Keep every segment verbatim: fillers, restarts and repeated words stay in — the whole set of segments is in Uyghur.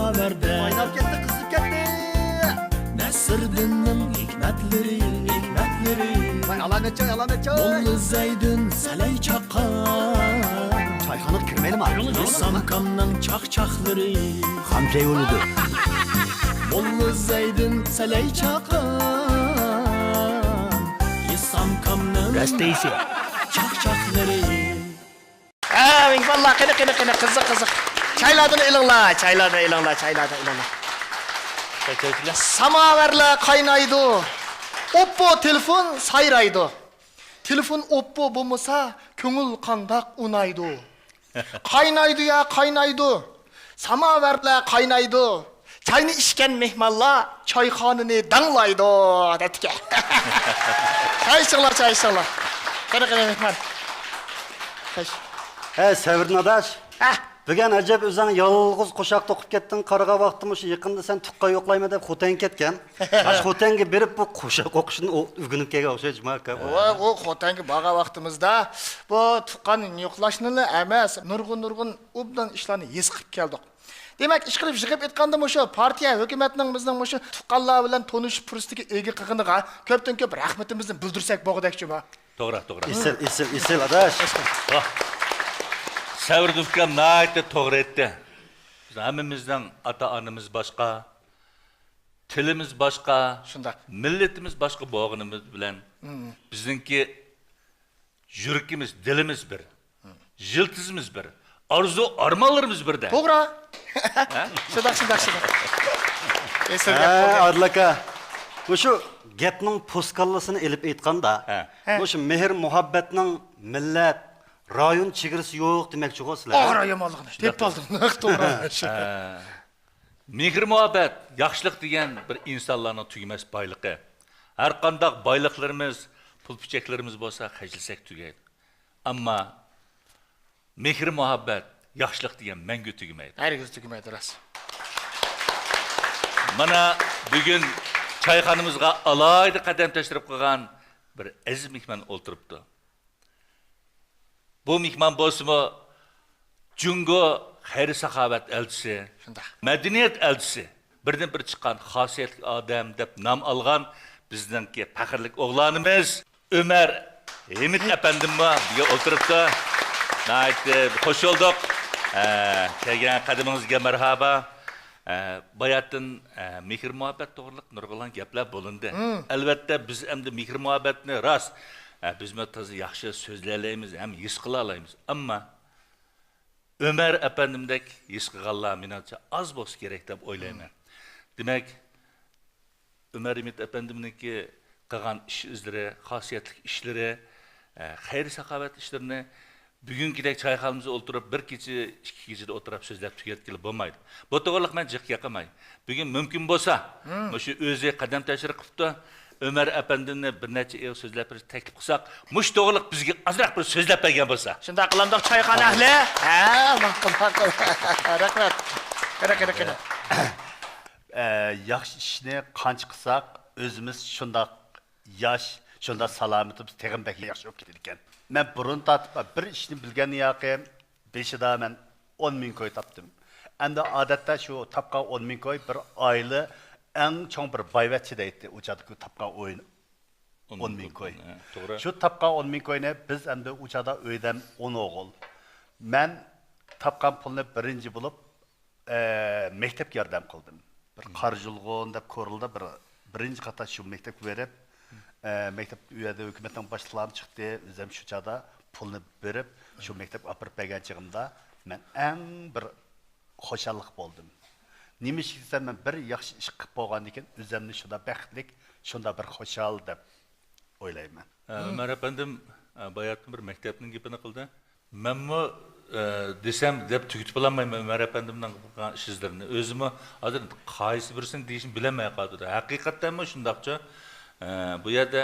ساماۋەردە قايناپ كەتتى، قىزىپ كەتتى. نەسىردىننىڭ ھېكمەتلىرى، ھېكمەتلىرى. ۋاي، ئالامەتچاي، ئالامەتچاي. موللا زەيدىن سەلەي چاققان. چايخانىغا كىرمەيلىما؟ ئېسامكامنىڭ چاقچاقلىرى. خام چاي بولىدۇ. موللا زەيدىن سەلەي چاققان. ئېسامكامنىڭ راست دەيسەن. چاقچاقلىرى. ھە، مېھمانلار، قېنى، قېنى، قېنى، قىزىق، قىزىق. چايلاردىن ئېلىڭلار، چايلاردىن ئېلىڭلار، چايلاردىن ئېلىڭلار. چاي، چاي، چاي. ساماۋەرلەر قاينايدۇ. ئوپپو تېلېفون سايرايدۇ. تېلېفون ئوپپو بولمىسا، كۆڭۈل قانداق ئۇنايدۇ؟ قاينايدۇ يا، قاينايدۇ. ساماۋەرلەر قاينايدۇ. چاينى ئىچكەن مېھمانلار چايخانىنى داڭلايدۇ، دەپتىكەن. چاي ئىچىڭلار، چاي ئىچىڭلار. قېنى، قېنى، مېھمان. خوش. ھە، سەۋرىدىن ئاداش. ھە. بۈگۈن ئەجەب ئۆزۈڭ يالغۇز قوشاق توقۇپ كەتتىڭ. قارىغان ۋاقتىم مۇشۇ يېقىندا سەن تۇغقان يوقلايمەن دەپ خوتەنگە كەتكەن. مانا خوتەنگە بېرىپ بۇ قوشاق ئوقۇشنى ئۆگىنىپ كەلگەن ئوخشايدۇ جۇما ئاكا. ۋاي، ئۇ خوتەنگە بارغان ۋاقتىمىزدا بۇ تۇغقان يوقلاشنىلا ئەمەس، نۇرغۇن، نۇرغۇن ئوبدان ئىشلارنى ھېس قىلىپ كەلدۇق. دېمەك، ئىشقىلىپ يىغىپ ئېيتقاندا، مۇشۇ پارتىيە ھۆكۈمەتنىڭ بىزنىڭ مۇشۇ تۇغقانلار بىلەن تونۇشۇش پۇرسىتىگە ئىگە قىلغىنىغا كۆپتىن كۆپ رەھمىتىمىزنى بىلدۈرسەك بولغۇدەك جۇما. توغرا، توغرا. ئېسىل، ئېسىل، ئېسىل، ئاداش. ۋاھ. سەۋرىدىن ئۇكام ناھايىتى توغرا ئېيتتى. بىز ھەممىمىزنىڭ ئاتا-ئانىمىز باشقا، تىلىمىز باشقا، شۇنداق. مىللىتىمىز باشقا بولغىنىمىز بىلەن، مم. بىزنىڭكى يۈرىكىمىز، دىلىمىز بىر، يىلتىزىمىز بىر، ئارزۇ-ئارمانلىرىمىز بىردەك. توغرا. ھە؟ شۇنداق، شۇنداق، شۇنداق. ئېسىل گەپ ھە، بولدى. ئادىل ئاكا، مۇشۇ گەپنىڭ پوسكاللىسىنى ئېلىپ ئېيتقاندا، ھە. ھە. مۇشۇ مېھىر-مۇھەببەتنىڭ مىللەت، رايون چېگرىسى يوق دېمەكچىغۇ سىلەر، ھە؟ ئوغ رايون ماللىقىنى دەپ قالدىڭ. نەق توغرا. ھە. مېھىر-مۇھەببەت، ياخشىلىق دېگەن بىر ئىنسانلارنىڭ تۈگىمەس بايلىقى. ھەرقانداق بايلىقلىرىمىز، پۇل-پۈچەكلىرىمىز بولسا خەجلىسەك تۈگەيدۇ. ئەمما مېھىر-مۇھەببەت، ياخشىلىق دېگەن مەڭگۈ تۈگىمەيدۇ. ھەرگىز تۈگىمەيدۇ، راست. مانا بۈگۈن چايخانىمىزغا ئالاھىدە قەدەم تەشرىپ قىلغان بىر ئەزىز مېھمان ئولتۇرۇپتۇ. بۇ مېھمان بولسىمۇ جۇڭگو خەير-ساخاۋەت ئەلچىسى، شۇنداق. مەدەنىيەت ئەلچىسى، بىردىنبىر چىققان خاسىيەتلىك ئادەم دەپ نام ئالغان بىزنىڭكى پەخىرلىك ئوغلانىمىز ئۆمەر ھېمىت ئەپەندىممۇ بۈگۈن ئولتۇرۇپتۇ. ناھايىتى خوش بولدۇق. ئە، كەلگەن قەدىمىڭىزگە مەرھابا. ئە، باياتىن، ئە، مېھىر-مۇھەببەت توغرىلىق نۇرغۇنلىغان گەپلەر بولۇندى. مم. ئەلۋەتتە، بىز ئەمدى مېھىر-مۇھەببەتنى راست، ئە، بىزمۇ تازا ياخشى سۆزلىيەلەيمىز ھەم ھېس قىلالايمىز. ئەمما ئۆمەر ئەپەندىمدەك ھېس قىلغانلار، مېنىڭچە، ئاز بولسا كېرەك دەپ ئويلايمەن. مم. دېمەك، ئۆمەر ھېمىت ئەپەندىمنىڭكى قىلغان ئىش-ئىزلىرى، خاسىيەتلىك ئىشلىرى، ئە، خەير-ساخاۋەت ئىشلىرىنى بۈگۈنكىدەك چايخانىمىزدا ئولتۇرۇپ، بىر كېچە، ئىككى كېچىدە ئولتۇرۇپ سۆزلەپ تۈگەتكىلى بولمايدۇ. بۇ توغرىلىق مەن جىق گەپ قىلماي. بۈگۈن مۇمكىن بولسا، مۇشۇ ئۆزى قەدەم تەشرىپ قىپتۇ، ئۆمەر ئەپەندىمنى بىر نەچچە ئېغىز سۆزلەپ بېرىش تەكلىپ قىلساق، مۇشۇ توغرىلىق بىزگە ئازراق بىر سۆزلەپ بەرگەن بولسا. شۇنداق قىلامدۇق، چايخانا ئەھلى؟ ھە، ماقۇل، ماقۇل. رەھمەت. قېنى، قېنى، قېنى. ئە، ياخشى ئىشنى قانچە قىلساق، ئۆزىمىز شۇنداق ياش، شۇنداق سالامىتىمىز تېخىمۇ بەك ياخشى بولۇپ كېتىدىكەن. مەن بۇرۇن تارتىپ بىر ئىشنى بىلگەن ياقى، بېشىدا مەن ئون مىڭ كوي تاپتىم. ئەمدى ئادەتتە شۇ تاپقان ئون مىڭ كوي بىر ئائىلە ئەڭ چوڭ بىر بايۋەچچە دەيتتى، ئۇ چاغدىكى تاپقان ئون مىڭ كوي. ھە، توغرا. شۇ تاپقان ئون مىڭ كوينى بىز ئەمدى ئۇ چاغدا ئۆيدە ئون ئوغۇل. مەن تاپقان پۇلنى بىرىنچى بولۇپ، ئە، مەكتەپكە ياردەم قىلدىم. بىر قارا ژۇلغۇن دەپ كورلىدا بىر، بىرىنچى قاتار شۇ مەكتەپكە بېرىپ، ئە، مەكتەپ، ئۇ يەردە ھۆكۈمەتنىڭ باشلىقلارمۇ چىقتى، ئۆزۈم شۇ چاغدا پۇلنى بېرىپ، شۇ مەكتەپكە ئاپىرىپ بەرگەن چېغىمدا مەن ئەڭ بىر خۇشاللىق بولدۇم. نېمىشقا دېسەم، مەن بىر ياخشى ئىش قىلىپ بولغاندىن كېيىن ئۆزۈمنى شۇنداق بەختلىك، شۇنداق بىر خۇشال دەپ ئويلايمەن. ئە، ئۆمەر ئەپەندىم، ئە، باياتىن بىر مەكتەپنىڭ گېپىنى قىلدى. مەنمۇ، ئە، دېسەم دەپ تۈگىتىپ بولالمايمەن ئۆمەر ئەپەندىمنىڭ قىلغان ئىش-ئىزلىرىنى. ئۆزىمۇ ھازىر قايسى بىرسىنى دېيىشنى بىلەلمەي قالدى. ھەقىقەتەنمۇ شۇنداقچۇ؟ ئە، بۇ يەردە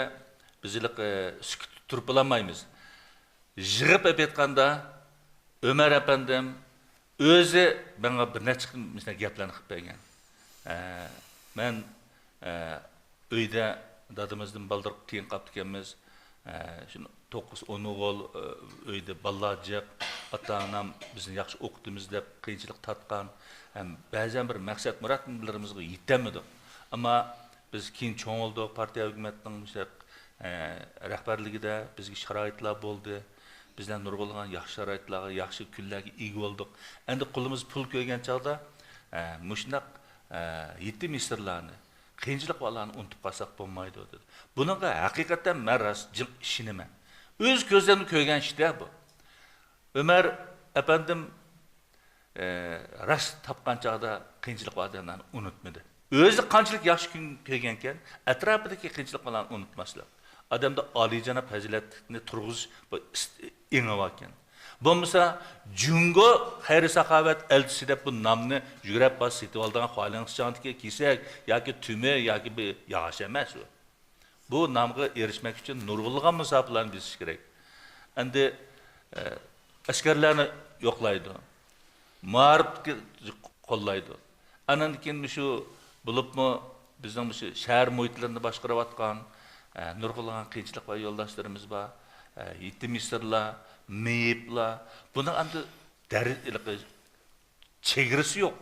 بىز ھېلىقى سۈكۈتتە تۇرۇپ بولالمايمىز. يىغىپ ئېيتقاندا، ئۆمەر ئەپەندىم ئۆزى ماڭا بىر نەچچە قېتىم مۇشۇنداق گەپلەرنى قىلىپ بەرگەن. ئە، مەن، ئە، ئۆيدە دادىمىزدىن بالدۇر كېيىن قاپتىكەنمىز. ئە، شۇنى توققۇز ئون ئوغۇل، ئۆيدە بالىلار جىق، ئاتا-ئانام بىزنى ياخشى ئوقۇتىمىز دەپ قىيىنچىلىق تارتقان، ھەم بەزەن بىر مەقسەت مۇرادلىرىمىزغا يېتەلمىدۇق. ئەمما بىز كېيىن چوڭ بولدۇق، پارتىيە ھۆكۈمەتنىڭ مۇشۇنداق، ئە، رەھبەرلىكىدە بىزگە شارائىتلار بولدى. بىزلەر نۇرغۇنلىغان ياخشى شارائىتلارغا، ياخشى كۈنلەرگە ئىگە بولدۇق. ئەمدى قولىمىز پۇل كۆرگەن چاغدا، ئە، مۇشۇنداق، ئە، يېتىم يېسىرلارنى، قىيىنچىلىق بالىلارنى ئۇنتۇپ قالساق بولمايدۇ، دېدى. بۇنىڭغا ھەقىقەتەن مەن راست جىق ئىشىنىمەن. ئۆز كۆزلىرىم كۆرگەن ئىش-دە بۇ. ئۆمەر ئەپەندىم، ئە، راست تاپقان چاغدا قىيىنچىلىق بار ئادەملەرنى ئۇنتۇمىدى. ئۆزى قانچىلىك ياخشى كۈن كۆرگەنكەن، ئەتراپىدىكى قىيىنچىلىق بالىلارنى ئۇنتۇماسلىق. ئادەمدە ئالىيجاناب پەزىلەتنى تۇرغۇزۇش بىر ئىس-، ئېڭى باركەن. بولمىسا، جۇڭگو خەير-ساخاۋەت ئەلچىسى دەپ بۇ نامنى يۈگرەپ بارسا سېتىۋالىدىغان خۇايلىڭشىچاڭدىكى كېسەك ياكى تۆمۈر ياكى بىر ياغاچ ئەمەس ئۇ. بۇ نامغا ئېرىشمەك ئۈچۈن نۇرغۇنلىغان مۇساپىلەرنى بېسىش كېرەك. ئەمدى، ئە، ئەسكەرلەرنى يوقلايدۇ. مائارىپنى قوللايدۇ. ئاندىن كېيىن مۇشۇ بولۇپمۇ بىزنىڭ مۇشۇ شەھەر مۇھىتلىرىنى باشقۇرۇۋاتقان، ئە، نۇرغۇنلىغان قىيىنچىلىق ۋە يولداشلىرىمىز بار. ئە، يېتىم يېسىرلار، مېيىپلار. بۇنىڭ ئەمدى دەر-، ھېلىقى چېگرىسى يوق.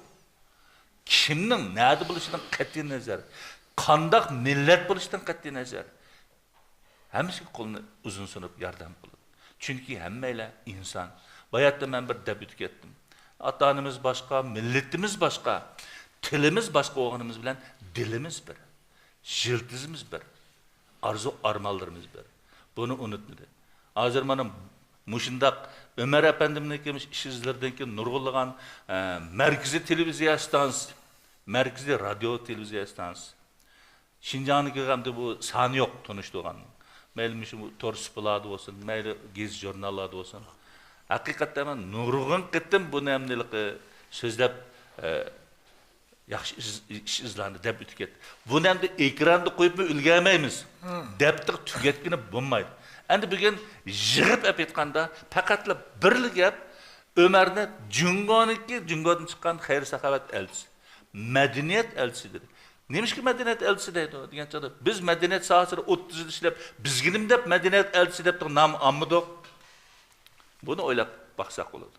كىمنىڭ نەدە بولۇشىدىن قەتئىينەزەر، قانداق مىللەت بولۇشىدىن قەتئىينەزەر، ھەممىسىگە قولىنى ئۇزۇن سۇنۇپ ياردەم قىلىدۇ. چۈنكى ھەممەيلەن ئىنسان. باياتتا مەن بىر دەپ ئۆتۈپ كەتتىم. ئاتا-ئانىمىز باشقا، مىللىتىمىز باشقا، تىلىمىز باشقا بولغىنىمىز بىلەن دىلىمىز بىر، يىلتىزىمىز بىر، ئارزۇ-ئارمانلىرىمىز بىر. بۇنى ئۇنتۇمىدى. ھازىر مانا مۇشۇنداق ئۆمەر ئەپەندىمنىڭكى ئىش ئىزلىرىدىن كېيىن نۇرغۇنلىغان، ئە، مەركىزىي تېلېۋىزىيە ئىستانسىسى، مەركىزىي رادىيو تېلېۋىزىيە ئىستانسىسى، شىنجاڭنىڭكى ئەمدى بۇ سانى يوق تونۇشتۇرغاننىڭ. مەيلى مۇشۇ تور سۇپىلاردا بولسۇن، مەيلى گېزىت-ژۇرناللاردا بولسۇن. ھەقىقەتەن مەن نۇرغۇن قېتىم بۇنى ئەمدى ھېلىقى سۆزلەپ، ئە، ياخشى ئىز-، ئىش ئىزلارنى دەپ ئۆتۈپ كەتتى. بۇنى ئەمدى ئېكراندا قويۇپمۇ ئۈلگۈرمەيمىز. دەپتىغا تۈگەتكىلى بولمايدۇ. ئەمدى بۈگۈن يىغىپ ئېلىپ ئېيتقاندا، پەقەتلا بىرلا گەپ، ئۆمەرنى جۇڭگونىڭكى، جۇڭگودىن چىققان خەير-ساخاۋەت ئەلچىسى، مەدەنىيەت ئەلچىسى دېدى. نېمىشقا مەدەنىيەت ئەلچىسى دەيدۇ دېگەن چاغدا، بىز مەدەنىيەت ساھەسىدە ئوتتۇز يىل ئىشلەپ، بىزگە نېمە دەپ مەدەنىيەت ئەلچىسى دەپ نام ئالمىدۇق؟ بۇنى ئويلاپ باقساق بولىدۇ.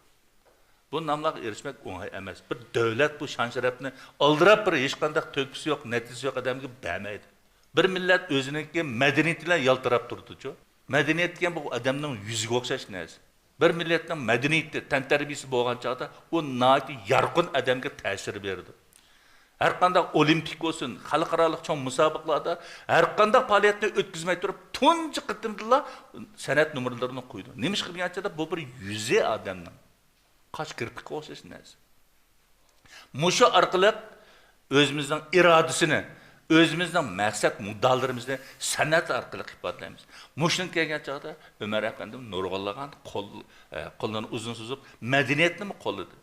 بۇ ناملارغا ئېرىشمەك ئوڭاي ئەمەس. بىر دۆلەت بۇ شان-شەرەپنى ئالدىراپ، بىر ھېچقانداق تۆھپىسى يوق، نەتىجىسى يوق ئادەمگە بەرمەيدۇ. بىر مىللەت ئۆزىنىڭكى مەدەنىيىتى بىلەن يالتىراپ تۇرىدۇچۇ. مەدەنىيەت دېگەن بۇ ئادەمنىڭ يۈزىگە ئوخشاش نەرسە. بىر مىللەتنىڭ مەدەنىيىتى، تەنتەربىيىسى بولغان چاغدا ئۇ ناھايىتى يارقىن ئادەمگە تەسىر بېرىدۇ. ھەرقانداق ئولىمپىك بولسۇن، خەلقئارالىق چوڭ مۇسابىقىلەردە ھەرقانداق پائالىيەتنى ئۆتكۈزمەي تۇرۇپ، تۇنجى قېتىمدىلا سەنئەت نومۇرلىرىنى قويىدۇ. نېمىشقا دېگەن چاغدا بۇ بىر يۈزى ئادەمنىڭ قاش كىرپىكىگە ئوخشاش نەرسە. مۇشۇ ئارقىلىق ئۆزىمىزنىڭ ئىرادىسىنى، ئۆزىمىزنىڭ مەقسەت مۇددىئالىرىمىزنى سەنئەت ئارقىلىق ئىپادىلەيمىز. مۇشۇنىڭغا كەلگەن چاغدا ئۆمەر ئەپەندىم نۇرغۇنلىغان قول، ئە، قوللىرىنى ئۇزۇن سوزۇپ، مەدەنىيەتنىمۇ قوللىدى.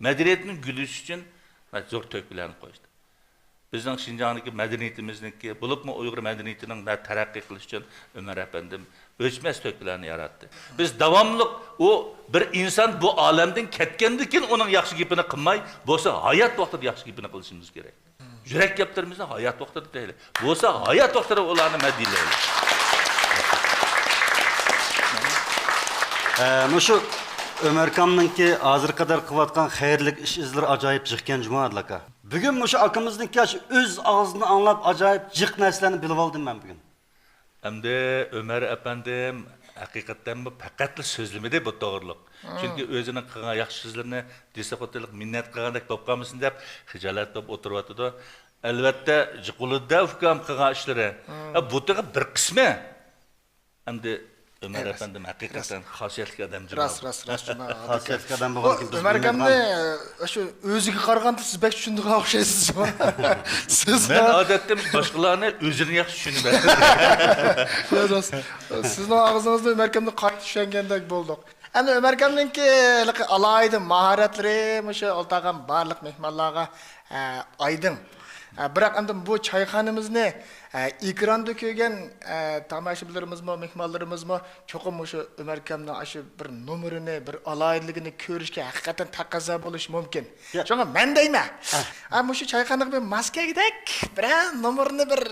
مەدەنىيەتنىڭ گۈللىشىشى ئۈچۈن زور تۆھپىلەرنى قوشتى. بىزنىڭ شىنجاڭدىكى مەدەنىيىتىمىزنىڭكى، بولۇپمۇ ئۇيغۇر مەدەنىيىتىنىڭ تەرەققىي قىلىشى ئۈچۈن ئۆمەر ئەپەندىم ئۆچمەس تۆھپىلەرنى ياراتتى. بىز داۋاملىق ئۇ بىر ئىنسان بۇ ئالەمدىن كەتكەندىن كېيىن ئۇنىڭ ياخشى گېپىنى قىلماي، بولسا ھايات ۋاقتىدا ياخشى گېپىنى قىلىشىمىز كېرەك. يۈرەك گەپلىرىمىزنى ھايات ۋاقتىدا دەيلى. بولسا ھايات ۋاقتىدا ئۇلارنى مەدھىيلەيلى. ئە، مۇشۇ ئۆمەركامنىڭكى ھازىرغا قەدەر قىلىۋاتقان خەيرلىك ئىش ئىزلىرى ئاجايىپ جىقكەن جۇمۇ، ئادىل ئاكا. بۈگۈن مۇشۇ ئاكىمىزنىڭكى ئاشۇ ئۆز ئاغزىدىن ئاڭلاپ ئاجايىپ جىق نەرسىلەرنى بىلىۋالدىم مەن بۈگۈن. ئەمدى ئۆمەر ئەپەندىم ھەقىقەتەنمۇ پەقەتلا سۆزلىمىدى بۇ توغرىلىق. چۈنكى ئۆزىنىڭ قىلغان ياخشى ئىشلىرىنى دېسە خوتۇنلۇق مىننەت قىلغاندەك بولۇپ قالمىسۇن دەپ خىجالەت بولۇپ ئولتۇرۇۋاتىدۇ. ئەلۋەتتە، جۇقۇلىدى-دە ئۇكام قىلغان ئىشلىرى. ئە، بۇ تېخى بىر قىسمى. ئەمدى ئۆمەر ئەپەندىم ھەقىقەتەن خاسىيەتلىك ئادەم جۇمۇ. راست، راست، راست جۇمۇ. خاسىيەتلىك ئادەم بولغاندىكىن بىز ئۆمەر ئاكامنى شۇ ئۆزىگە قارىغاندا سىز بەك چۈشىنىدىغان ئوخشايسىز جۇمۇ. سىز مەن ئادەتتە باشقىلارنى ئۆزىنى ياخشى چۈشىنىمەن. راست، راست. سىزنىڭ ئاغزىڭىزدا ئۆمەر ئاكامنى قايتا چۈشەنگەندەك بولدۇق. ئەمدى ئۆمەر ئاكامنىڭكى ھېلىقى ئالاھىدە ماھارەتلىرى مۇشۇ ئولتۇرغان بارلىق مېھمانلارغا، ئە، ئايدىڭ. ھە، بىراق ئەمدى بۇ چايخانىمىزنى، ھە، ئېكراندا كۆرگەن، ھە، تاماشىبىنلىرىمىزمۇ، مېھمانلىرىمىزمۇ چوقۇم مۇشۇ ئۆمەركەمنىڭ ئاشۇ بىر نومۇرىنى، بىر ئالاھىدىلىكىنى كۆرۈشكە ھەقىقەتەن تەقەززا بولۇشى مۇمكىن. يا. شۇڭا مەن دەيمەن، ھە، مۇشۇ چايخانىغا بىر ماس كەلگۈدەك بىرەر نومۇرنى بىر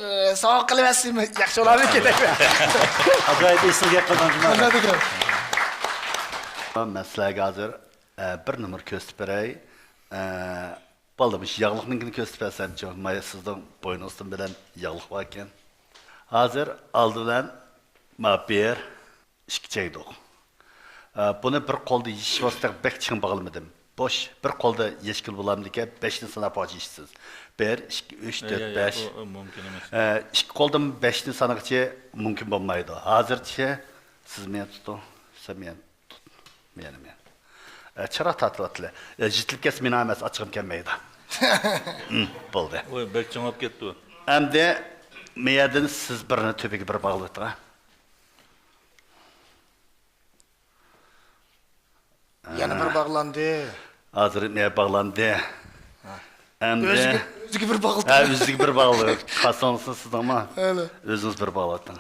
سوۋغا قىلىۋەتسىمۇ ياخشى بولارمىكىن دەيمەن. ئاجايىپ ئېسىل گەپ قىلدىڭىز، جۇما. مەن سىلەرگە ھازىر، ئە، بىر نومۇر كۆرسىتىپ بېرەي. ئە، بولدى، مۇشۇ ياغلىقنىڭكىنى كۆرسىتىپ بەرسەمچۇ؟ مايا سىزنىڭ بوينىڭىزدا بىلەن ياغلىق باركەن. ھازىر ئالدى بىلەن ما بىر، ئىككى چەگدۇق. ئە، بۇنى بىر قولدا يېشىش ۋاسىتە بەك چىڭ باغلىمىدىم. بوش، بىر قولدا يەشكىل بولامدىكەن، بەشنى ساناپ ھازىر يېشىسىز. بىر، ئىككى، ئۈچ، تۆت، بەش. ئۇ، ئۇ مۇمكىن ئەمەس. ئە، ئىككى قولدىن بەشنى سانىغىچە مۇمكىن بولمايدۇ. ھازىرچە سىز مېنى تۇتۇڭ، سەن مېنى تۇت، مېنى، مېنى. ئە، چىراغ تارتىۋاتىلى. ئە، يېتىلىپ كەتسە مېنىڭ ئەمەس، ئاچچىقىم كەلمەيدۇ. ھىم، بولدى. ۋاي، بەك چىڭ بولۇپ كەتتى بۇ. ئەمدى مەيەردىن سىز بىرنى تۆپىگە بىر باغلىۋېتىڭ. يەنە بىر باغلاندى. ھازىر نە باغلاندى؟ ھە. ئەمدى ئۆزىگە، ئۆزىگە بىر باغلىدى. ھە، ئۆزىگە بىر باغلىدى. قاساڭلىسىڭىز سىزنىڭمۇ؟ ئەلە. ئۆزىڭىز بىر باغلىۋېتىڭ.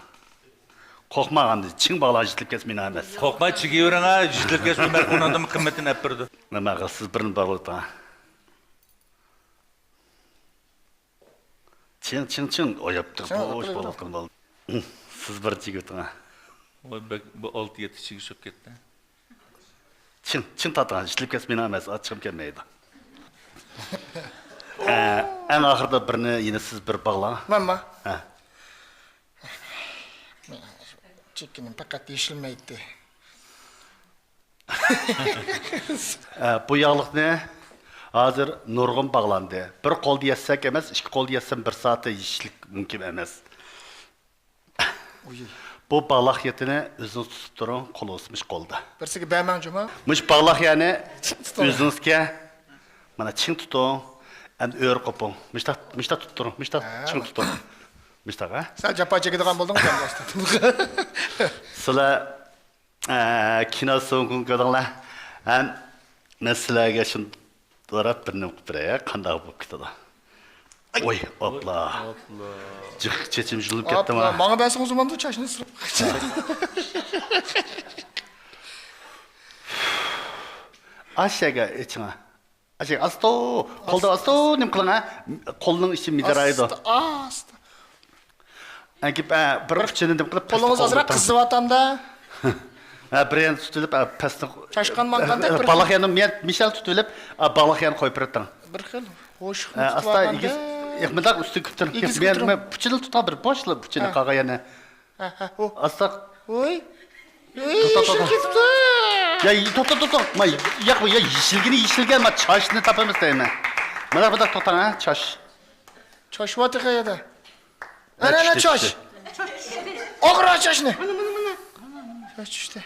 قورقماڭ ئەمدى. چىڭ باغلاڭ، يېتىلىپ كەتسە مېنىڭ ئەمەس. قورقماي چىگىۋېرىڭ ھە، يېتىلىپ كەتسە مەن ئۇنىڭدىنمۇ قىممىتىنى ئەپ بېرىدۇ. نېمە قىل، سىز بىرنى باغلىۋېتىڭ. چىڭ، چىڭ، چىڭ. ئوياپتۇ، چىڭ، بوش بولۇۋاتقان بولدى. سىز بىر چىگىۋېتىڭ ھە. ۋاي، بەك، بۇ ئالتە يەتتە چىگى چۈشۈپ كەتتى. چىڭ، چىڭ تارتىڭ، يېتىلىپ كەتسە مېنىڭ ئەمەس، ئاچچىقىم كەلمەيدۇ. ئە، ئەڭ ئاخىرىدا بىرنى يەنە سىز بىر باغلاڭ. مەنمۇ؟ ھە. چېكىنىم پەقەت يېشىلمەيتتى. ئە، بۇ ياغلىقنى ھازىر نۇرغۇن باغلاندى. بىر قولدا يەتسەك ئەمەس، ئىككى قولدا يەتسەم بىر سائەتتە يېشىشلىك مۇمكىن ئەمەس. ئۇي. بۇ باغلاق يېتىنى ئۆزىڭىز تۇتۇپ تۇرۇڭ، قولىڭىز مۇشۇ قولدا. بىرسىگە بەرمەڭ جۇما. مۇشۇ باغلاق يەنى تۇتۇڭ. ئۆزىڭىزگە، مانا چىڭ تۇتۇڭ. ئەمدى ئۆرە قوپۇڭ. مۇشتاق، مۇشتاق تۇتۇپ تۇرۇڭ. مۇشتاق ھە. چىڭ تۇتۇڭ. مۇشتاق ھە. سەل جاپا چېكىدىغان بولدىڭىز ئەمدى ئاستا. سىلەر ئە، كىنو سوڭكىنى كۆردۈڭلار. ھەم مەن سىلەرگە شۇنى دوراپ بىر نېمە قىلىپ بېرەي، قانداق بولۇپ كېتىدۇ؟ ئاي. ۋوي، ئاپلا. ئاپلا. جىق چېچىم يۇلۇپ كەتتىما؟ ئاپلا، ماڭا بەرسىڭىز بولمامدۇ چاچنى سۈرۈپ؟ ئاشۇ يەرگە ئېچىڭا. ئاشۇ ئاستا، قولدا ئاستا، ئاستا نېمە قىلىڭ ھە؟ قولنىڭ ئىچى مىدىرايدۇ. ئاستا، ئاستا. ئەگىپ، ئە، بىر ئۇچىنى نېمە قىلىپ، قولىڭىز ئازراق قىزىۋاتامدا. ھە، بىر يەرنى تۇتۇۋېلىپ، ئە، پەستىن چاشقان ماڭغاندەك بىر بالاق يەرنى مىشەل تۇتۇۋېلىپ، ئە، بالاق يەرنى قويۇپ بېرىڭ. بىر خىل ھوشۇقنى ئە، ئاستا تۇتۇۋالغاندەك. ئېگىز، مۇنداق ئۈستىگە كۆتۈرۈڭ. ئېگىز كۆتۈرۈڭ. پۇچىنى تۇتۇڭ بىر، بوشلا پۇچىنى قالغان يەرنى. ھە، ھە، ئۇ. ئاستا. ۋوي. ۋوي، توختا، يېشىل توختا. كېتىپتۇ. يا، توختا، توختا، توختا. ما، ياق، يا، يېشىلگىنى يېشىلگەن، ما، چاچنى تاپىمىز دەيمەن. مانا بۇنداق توختاڭ، ھە، چاچ. چاچ بار تېخى يەردە. ئەنە، ئەنە چاچ. ئوغرا چاچنى. چاچ چۈشتى.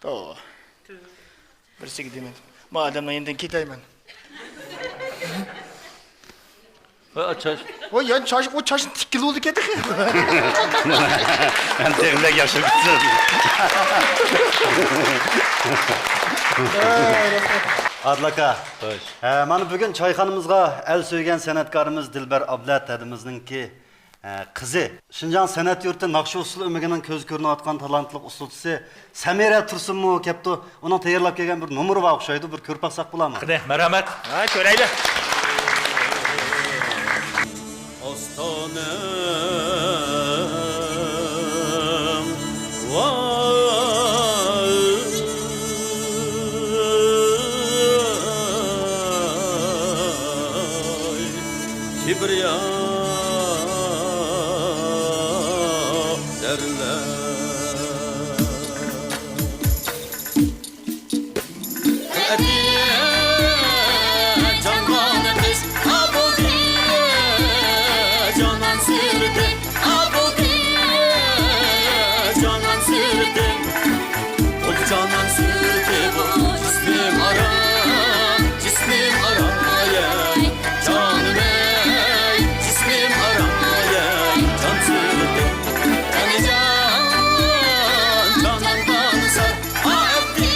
توۋا. بىرسىگە دېمەيدۇ. ما ئادەمنىڭ يېنىدىن كېتەيمەن. ۋاي، چاچ. ۋاي، يەنە چاچ، ئۇ چاچنى تىككىلى بولدىكەن تېخى. ھەم تېخىمۇ ياخشى بىلسۇن. ئادىل ئاكا. خوش. ھە، مانا بۈگۈن چايخانىمىزغا ئەل سۆيگەن سەنئەتكارىمىز دىلبەر ئابلەت ھەدىمىزنىڭكى ھە، قىزى، شىنجاڭ سەنئەت يۇرتى ناخشا ئۇسسۇل ئۆمىكىنىڭ كۆزگە كۆرۈنۈۋاتقان تالانتلىق ئۇسسۇلچىسى سەمىرە تۇرسۇنمۇ كەپتۇ. ئۇنىڭ تەييارلاپ كەلگەن بىر نومۇرى بار ئوخشايدۇ. بىر كۆرۈپ باقساق بولامۇ؟ قېنى، مەرھەمەت. ھە، كۆرەيلى. ئاستانەم ۋاي، كىبرىيا دەرلەر. ئەتىيە جانغان قىز، ئابۇدىيە جانان سۈرىتى، ئابۇدىيە جانان سۈرىتى. بۇ جانان سۈرىتى بۇ، جىسمىم ئارا، جىسمىم ئارا، ئەي جانىم ئەي، جىسمىم ئارا، ئەي جان سۈرىتى. غەنىجان جانان قانىسار، ئا ئەپتىم،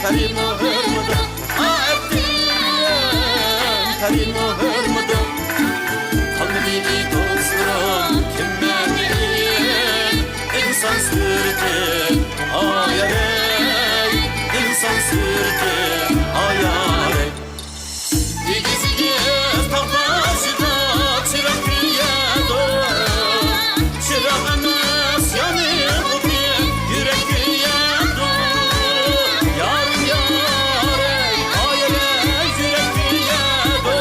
كەرىمۇ ھۆرمىدۇ، ئا ئەپتىم، مۇھۇرمىدىم قالمىدى دوستلىرىم، كىملەرنى ئىنسان سۈرىتى، ئايارەي، ئىنسان سۈرىتى، ئايارەي. ئېگىز-ئېگىز تاغ بېشىدا چىراغ كۆيىدۇ، چىراغ ئەمەس يانىدۇ، يۈرەك كۆيىدۇ. يارىم يارەي، ئايرەي، يۈرەك كۆيىدۇ.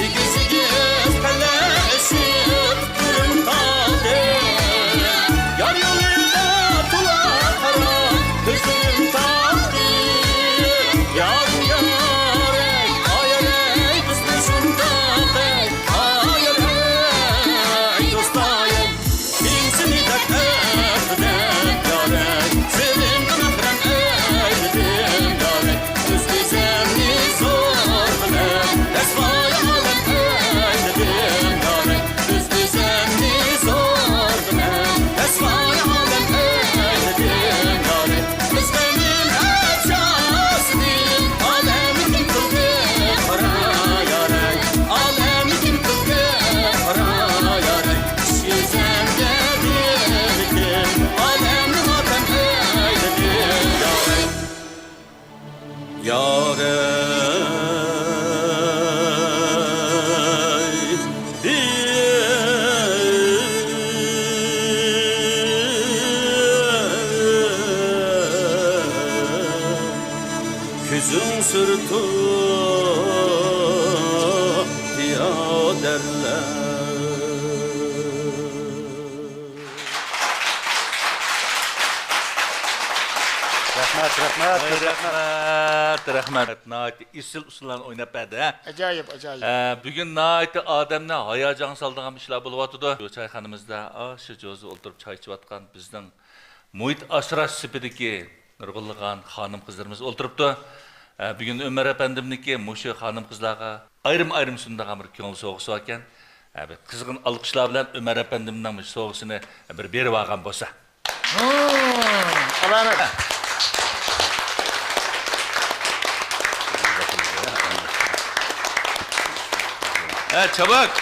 ئېگىز-ئېگىز پەللە ئېشىپ، كۆرۈن قالدى. يار يولىدا تولا قارا، كۆزلىرىم تاقتى. يار، يارەي، ئايرەي، بىزنى شۇنداق ئەي، ئايرەي، دوستايىم. مېنى سېنى دەپ ئەيلىدىم، يارەي، سېنىڭغا مەھرەم ئەيلىدىم، يارەي. ئۆز-ئۆزۈمنى زور بىلىپ، رەسۋايى ئالەم ئەيلىدىم، يارەي. ئۆز-ئۆزۈمنى زور بىلىپ، رەسۋايى ئالەم ئەيلىدىم، يارەي. قىزغىنىم ئەجاسىنى ئالەمگە كىم قىلدى قارا، يارەي. ئالەمگە كىم قىلدى قارا، يارەي. ئىش يۈزۈمگە بىلكىم ئالەمنى ماتەم ئەيلىدىم، يارەي. يارەي، كۆزۈڭ سۈرتۈپ پىيادەرلەر. رەھمەت، رەھمەت، ۋاي، رەھمەت. رەھمەت، رەھمەت. ناھايىتى ئېسىل ئۇسسۇللارنى ئويناپ بەردى، ھە؟ ئاجايىپ، ئاجايىپ. ھە، بۈگۈن ناھايىتى ئادەمنى ھاياجانغا سالىدىغان ئىشلار بولۇۋاتىدۇ. شۇ چايخانىمىزدا ئاشۇ جوزا ئولتۇرۇپ چاي ئىچىۋاتقان بىزنىڭ مۇھىت ئاسراش سېپىدىكى نۇرغۇنلىغان خانىم-قىزلىرىمىز ئولتۇرۇپتۇ. ھە، بۈگۈن ئۆمەر ئەپەندىمنىڭكى مۇشۇ خانىم-قىزلارغا ئايرىم-ئايرىم سۇنىدىغان بىر كۆڭۈل سوۋغىسى باركەن. ھە، بىر قىزغىن ئالقىشلار بىلەن ئۆمەر ئەپەندىمنىڭ مۇشۇ سوۋغىسىنى بىر بېرىۋالغان بولسا. ئالامەت. ھە، چاباك.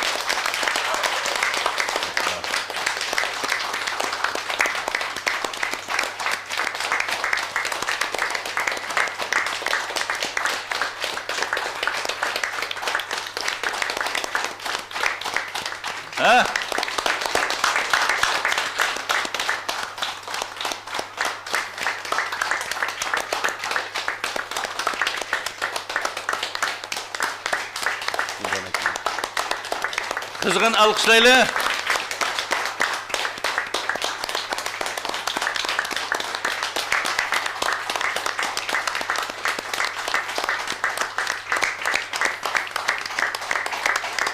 ھە؟ قىزغىن ئالقىشلايلى.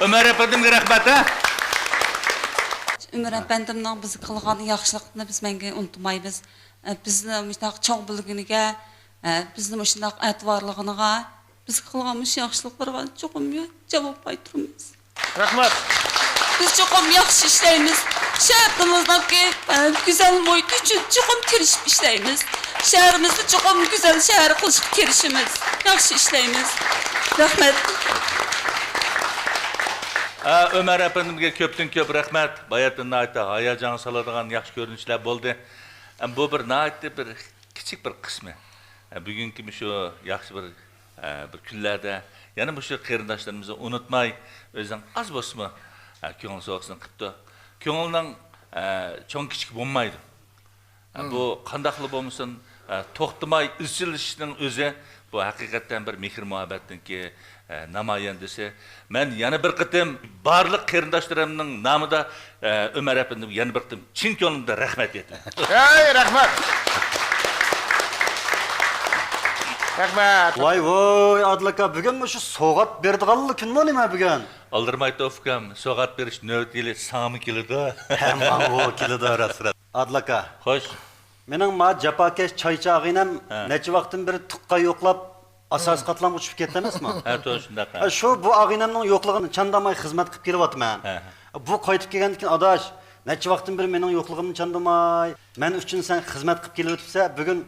ئۆمەر ئەپەندىمگە رەھمەت، ھە؟ ئۆمەر ئەپەندىمنىڭ بىزگە قىلغان ياخشىلىقىنى بىز مەڭگۈ ئۇنتۇمايمىز. ئە، بىزنى مۇشۇنداق چوڭ بىلگىنىگە، ئە، بىزنى مۇشۇنداق ئەتىۋارلىغىنىغا، بىزگە قىلغان مۇشۇ ياخشىلىقلىرىغا چوقۇم جاۋاب قايتۇرىمىز. رەھمەت. بىز چوقۇم ياخشى ئىشلەيمىز. شەھىرىمىزنىڭكى، ئە، گۈزەل مۇھىتى ئۈچۈن چوقۇم تىرىشىپ ئىشلەيمىز. شەھىرىمىزنى چوقۇم گۈزەل شەھەر قىلىشقا تىرىشىمىز. ياخشى ئىشلەيمىز. رەھمەت. ئە، ئۆمەر ئەپەندىمگە كۆپتىن كۆپ رەھمەت. باياتىن ناھايىتى ھاياجانغا سالىدىغان ياخشى كۆرۈنۈشلەر بولدى. ئە، بۇ بىر ناھايىتى بىر كىچىك بىر قىسمى. ئە، بۈگۈنكى مۇشۇ ياخشى بىر، ئە، بىر كۈنلەردە يەنە مۇشۇ قېرىنداشلىرىمىزنى ئۇنتۇماي، ئۆزىنىڭ ئاز بولسىمۇ، ئە، كۆڭۈل سوۋغىسىنى قىپتۇ. كۆڭۈلنىڭ، ئە، چوڭ كىچىك بولمايدۇ. ئە، بۇ قانداقلا بولمىسۇن، ئە، توختىماي ئىزچىللىشىشنىڭ ئۆزى، بۇ ھەقىقەتەن بىر مېھىر-مۇھەببەتنىڭكى، ئە، نامايەندىسى. مەن يەنە بىر قېتىم بارلىق قېرىنداشلىرىمنىڭ نامىدا، ئە، ئۆمەر ئەپەندىمگە يەنە بىر قېتىم چىن كۆڭلۈمدىن رەھمەت ئېيتىمەن. ھەي، رەھمەت! رەھمەت! ۋاي، ۋوي، ئادىل ئاكا، بۈگۈن مۇشۇ سوۋغات بېرىدىغانلا كۈنمۇ نېمە بۈگۈن؟ ئالدىرىماي توفىق ئاكام، سوۋغات بېرىش نۆۋىتى يىلى ساڭىمۇ كېلىدۇ. ھە، ماڭىمۇ كېلىدۇ، راست، راست. ئادىل ئاكا. خوش. مېنىڭ ما جاپاكەش چايچى ئاغىنەم ھە. نەچچە ۋاقىتتىن بېرى تۇغقان يوقلاپ، ئاساسىي قاتلامغا ئۇچۇپ كەتتى ئەمەسمۇ؟ ھە، توغرا، شۇنداق، ھە. ھە، شۇ بۇ ئاغىنەمنىڭ يوقلۇقىنى چاندىماي خىزمەت قىلىپ كېلىۋاتىمەن. ھە، ھە. بۇ قايتىپ كەلگەندىن كېيىن، ئاداش، نەچچە ۋاقىتتىن بېرى مېنىڭ يوقلۇقۇمنى چاندىماي، مەن ئۈچۈن سەن خىزمەت قىلىپ كېلىۋېتىپسەن، بۈگۈن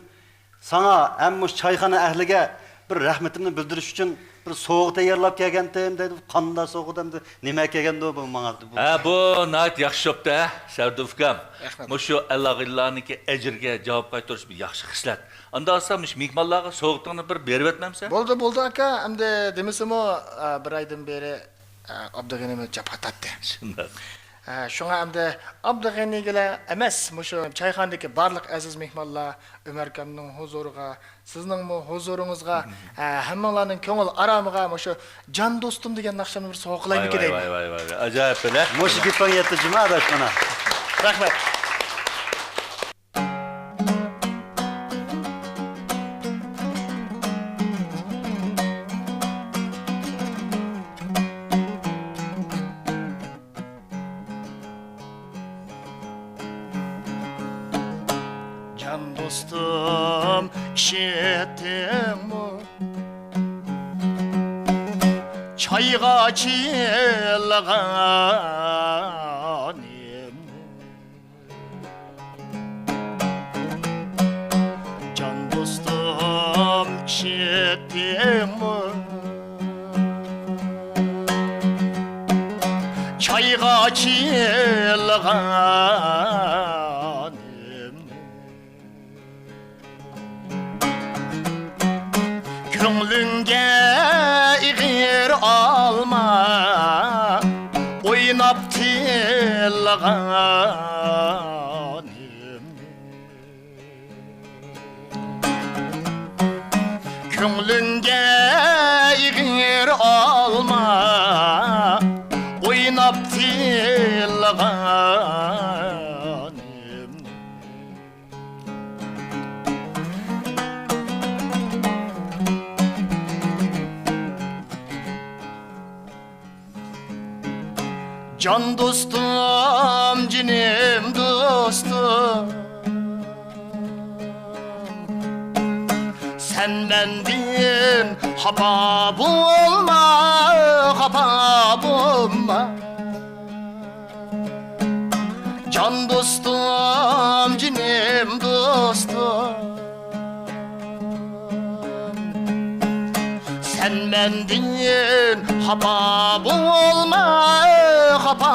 ساڭا ھەم مۇشۇ چايخانا ئەھلىگە بىر رەھمىتىمنى بىلدۈرۈش ئۈچۈن بىر سوۋغا تەييارلاپ كەلگەنتىم دەيدۇ. قانداق سوۋغا ئەمدى؟ نېمە كەلگەندۇ بۇ ماڭا؟ ھە، بۇ ناھايىتى ياخشى بوپتۇ، ھە، سەۋدۇر ئۇكام. رەھمەت. مۇشۇ ئەل ئاغىنىلەرنىڭكى ئەجرىگە جاۋاب قايتۇرۇش بىر ياخشى خىسلەت. ئانداق بولسا مۇشۇ مېھمانلارغا سوۋغىتىڭنى بىر بېرىۋەتمەمسەن؟ بولدى، بولدى ئاكا. ئەمدى دېمىسىمۇ، ئە، بىر ئايدىن بېرى، ئە، ئابدۇغېنىمۇ جاپا تارتتى. شۇنداق. ئە، شۇڭا ئەمدى ئابدۇغېنىگىلا ئەمەس، مۇشۇ چايخانىدىكى بارلىق ئەزىز مېھمانلار ئۆمەركامنىڭ ھۇزۇرىغا، سىزنىڭمۇ ھۇزۇرىڭىزغا، ئە، ھەممىڭلارنىڭ كۆڭۈل ئارامىغا مۇشۇ جان دوستۇم دېگەن ناخشامنى بىر سوۋغا قىلايمىكىن دەيمەن. ۋاي، ۋاي، ۋاي، ۋاي. ئاجايىپ بىلە. مۇشۇ گېپىڭ يەتتى جۇما ئاداش مانا. رەھمەت. جان دوستۇم، ئىشىتتىڭمۇ؟ چايغا چىلىغانىمنى. جان دوستۇم، ئىشىتتىڭمۇ؟ چايغا چىلىغانىمنى. كۆڭلۈڭگە ئېغىر ئالما، ئويناپ تىللىغانىمنى. كۆڭلۈڭگە ئېغىر ئالما، ئويناپ تىللىغانىمنى. جان دوستۇم، جېنىم دوستۇم، سەن مەندىن خاپا بولما، خاپا بولما. جان دوستۇم، جېنىم دوستۇم، سەن مەندىن خاپا بولما، خاپا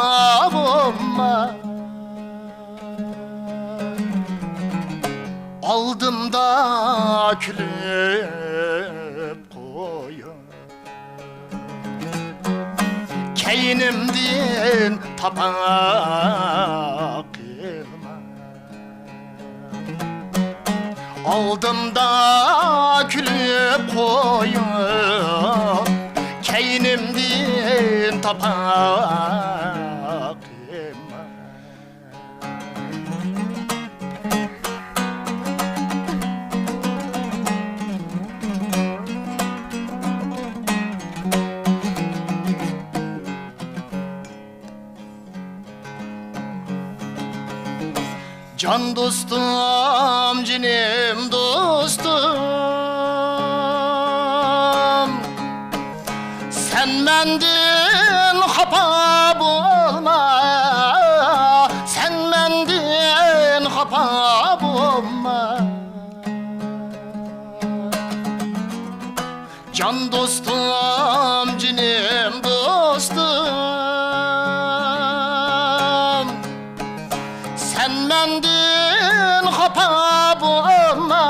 بولما. ئالدىمدا كۈلۈپ قويۇپ، كەينىمدىن تاپا قىلما. ئالدىمدا كۈلۈپ قويۇپ، كەينىمدىن تاپا قىلما. جان دوستۇم، جېنىم دوستۇم، سەن مەندىن خاپا بولما، سەن مەندىن خاپا بولما. جان دوستۇم، جېنىم دوستۇم، سەن مەندىن خاپا بولما،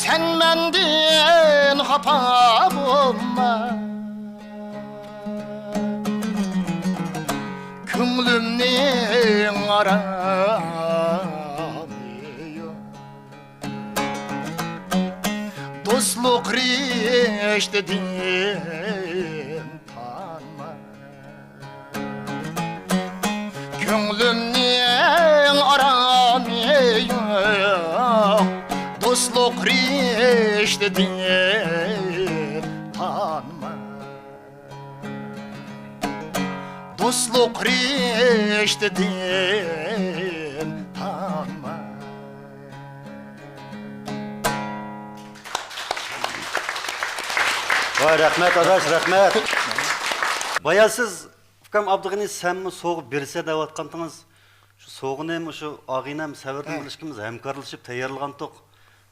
سەن مەندىن خاپا بولما. كۆڭلۈمنىڭ ئارامى يوق. دوستلۇق رىشتىدىن تانما. كۆڭلۈمنىڭ ئارامى يوق، دوستلۇق رىشتىدىن تانما. دوستلۇق رىشتىدىن تانما. ۋاي، رەھمەت ئاداش، رەھمەت. بايا سىز، ئۇكام ئابدۇغېنى، سەنمۇ سوۋغا بېرىسەن دەۋاتقانتىڭىز. شۇ سوۋغىنى مۇشۇ ئاغىنەم سەۋردىن بىر ئىككىمىز ھەمكارلىشىپ تەييارلىغانتۇق.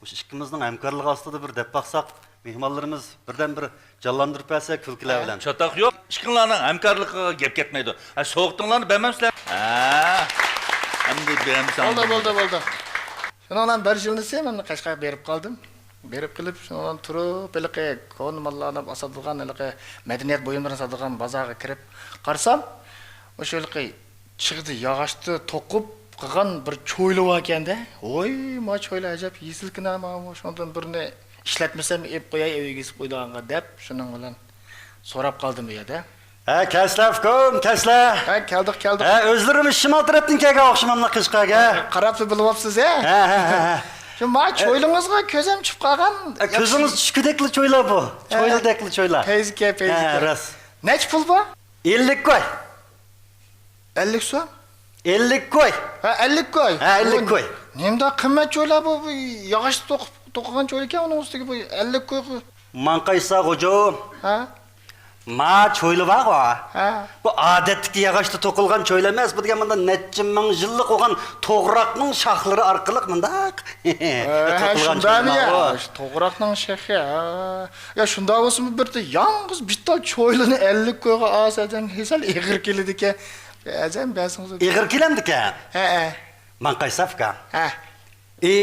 مۇشۇ ئىككىمىزنىڭ ھەمكارلىقى ئاستىدا بىر دەپ باقساق. مېھمانلىرىمىز بىردەنبىر جانلاندۇرۇپ بەرسە كۈلكىلەر بىلەن. چاتاق يوق. ئىككىڭلارنىڭ ھەمكارلىقىغا گەپ كەتمەيدۇ. ھە، سوغۇقتىڭلارنى بەرمەمسىلەر؟ ھە. ئەمدى بەرمىسەڭ. بولدى، بولدى، بولدى. شۇنىڭ بىلەن بىر يىلنىسى مەن قەشقەرگە بېرىپ قالدىم. بېرىپ قېلىپ، شۇنىڭ بىلەن تۇرۇپ، ھېلىقى كونا ماللارنى ساتىدىغان، ھېلىقى مەدەنىيەت بۇيۇملىرىنى ساتىدىغان بازارغا كىرىپ قارىسام، مۇشۇ ھېلىقى چىغدە ياغاچتا توقۇپ قىلغان بىر چويلا باركەن-دە. ۋوي، ما چويلا ئەجەب يېسىلكىنا ماۋۇ. شۇنىڭدىن بىرنى ئىشلەتمىسەم ئېلىپ قوياي ئۆيگە ئېسىپ قويىدىغانغا دەپ، شۇنىڭ بىلەن سوراپ قالدىم بۇ يەردە. ھە، كەلسىلەر، ئۇكام، كەلسىلەر. ھە، كەلدۇق، كەلدۇق. ھە، ئۆزلىرىمىز شىمال تەرەپتىن كەلگەن ئوخشىماملا قەشقەرگە. قاراپلا بىلىۋاپسىز، ھە؟ ھە، ھە، ھە، ھە. شۇ ما چويلىڭىزغا كۆزۈم چۈشۈپ قالغان. ھە، كۆزىڭىز چۈشكۈدەكلا چويلا بۇ. ھە. چويلىدەكلا چويلا. پەيزىكەن، ھە، پەيزىكەن. راست. نەچچە پۇل بۇ؟ ئەللىك كوي. ئەللىك سوم؟ ئەللىك كوي. ھە، ئەللىك كوي. ھە، ئەللىك كوي. نېمىنداق قىممەت چويلا بۇ، بۇ ياغاچتا توقۇپ، توقۇغان چويلىكەن، ئۇنىڭ ئۈستىگە بۇ ئەللىك كوي. ماڭقايسا غوجۇم. ھە؟ ما چويلا بارغۇ. ھە. بۇ ئادەتتىكى ياغاچتا توقۇلغان چويلا ئەمەس، بۇ دېگەن مۇندا نەچچە مىڭ يىللىق بولغان توغراقنىڭ شاخلىرى ئارقىلىق مۇنداق ھە، توقۇلغان شۇنداقمۇ چويلا يا؟ بارغۇ. توغراقنىڭ شېخى، ھە. يا، شۇنداق بولسىمۇ بىر دە-، يالغۇز بىتتا چويلىنى ئەللىك كويغا ئالسا، ئەجەم سەل ئېغىر كېلىدىكەن. ئەجەم بەرسىڭىز. ئېغىر كېلەمدىكەن؟ ھە، ھە. ماڭقايسا ئۇكام. ھە. ئى،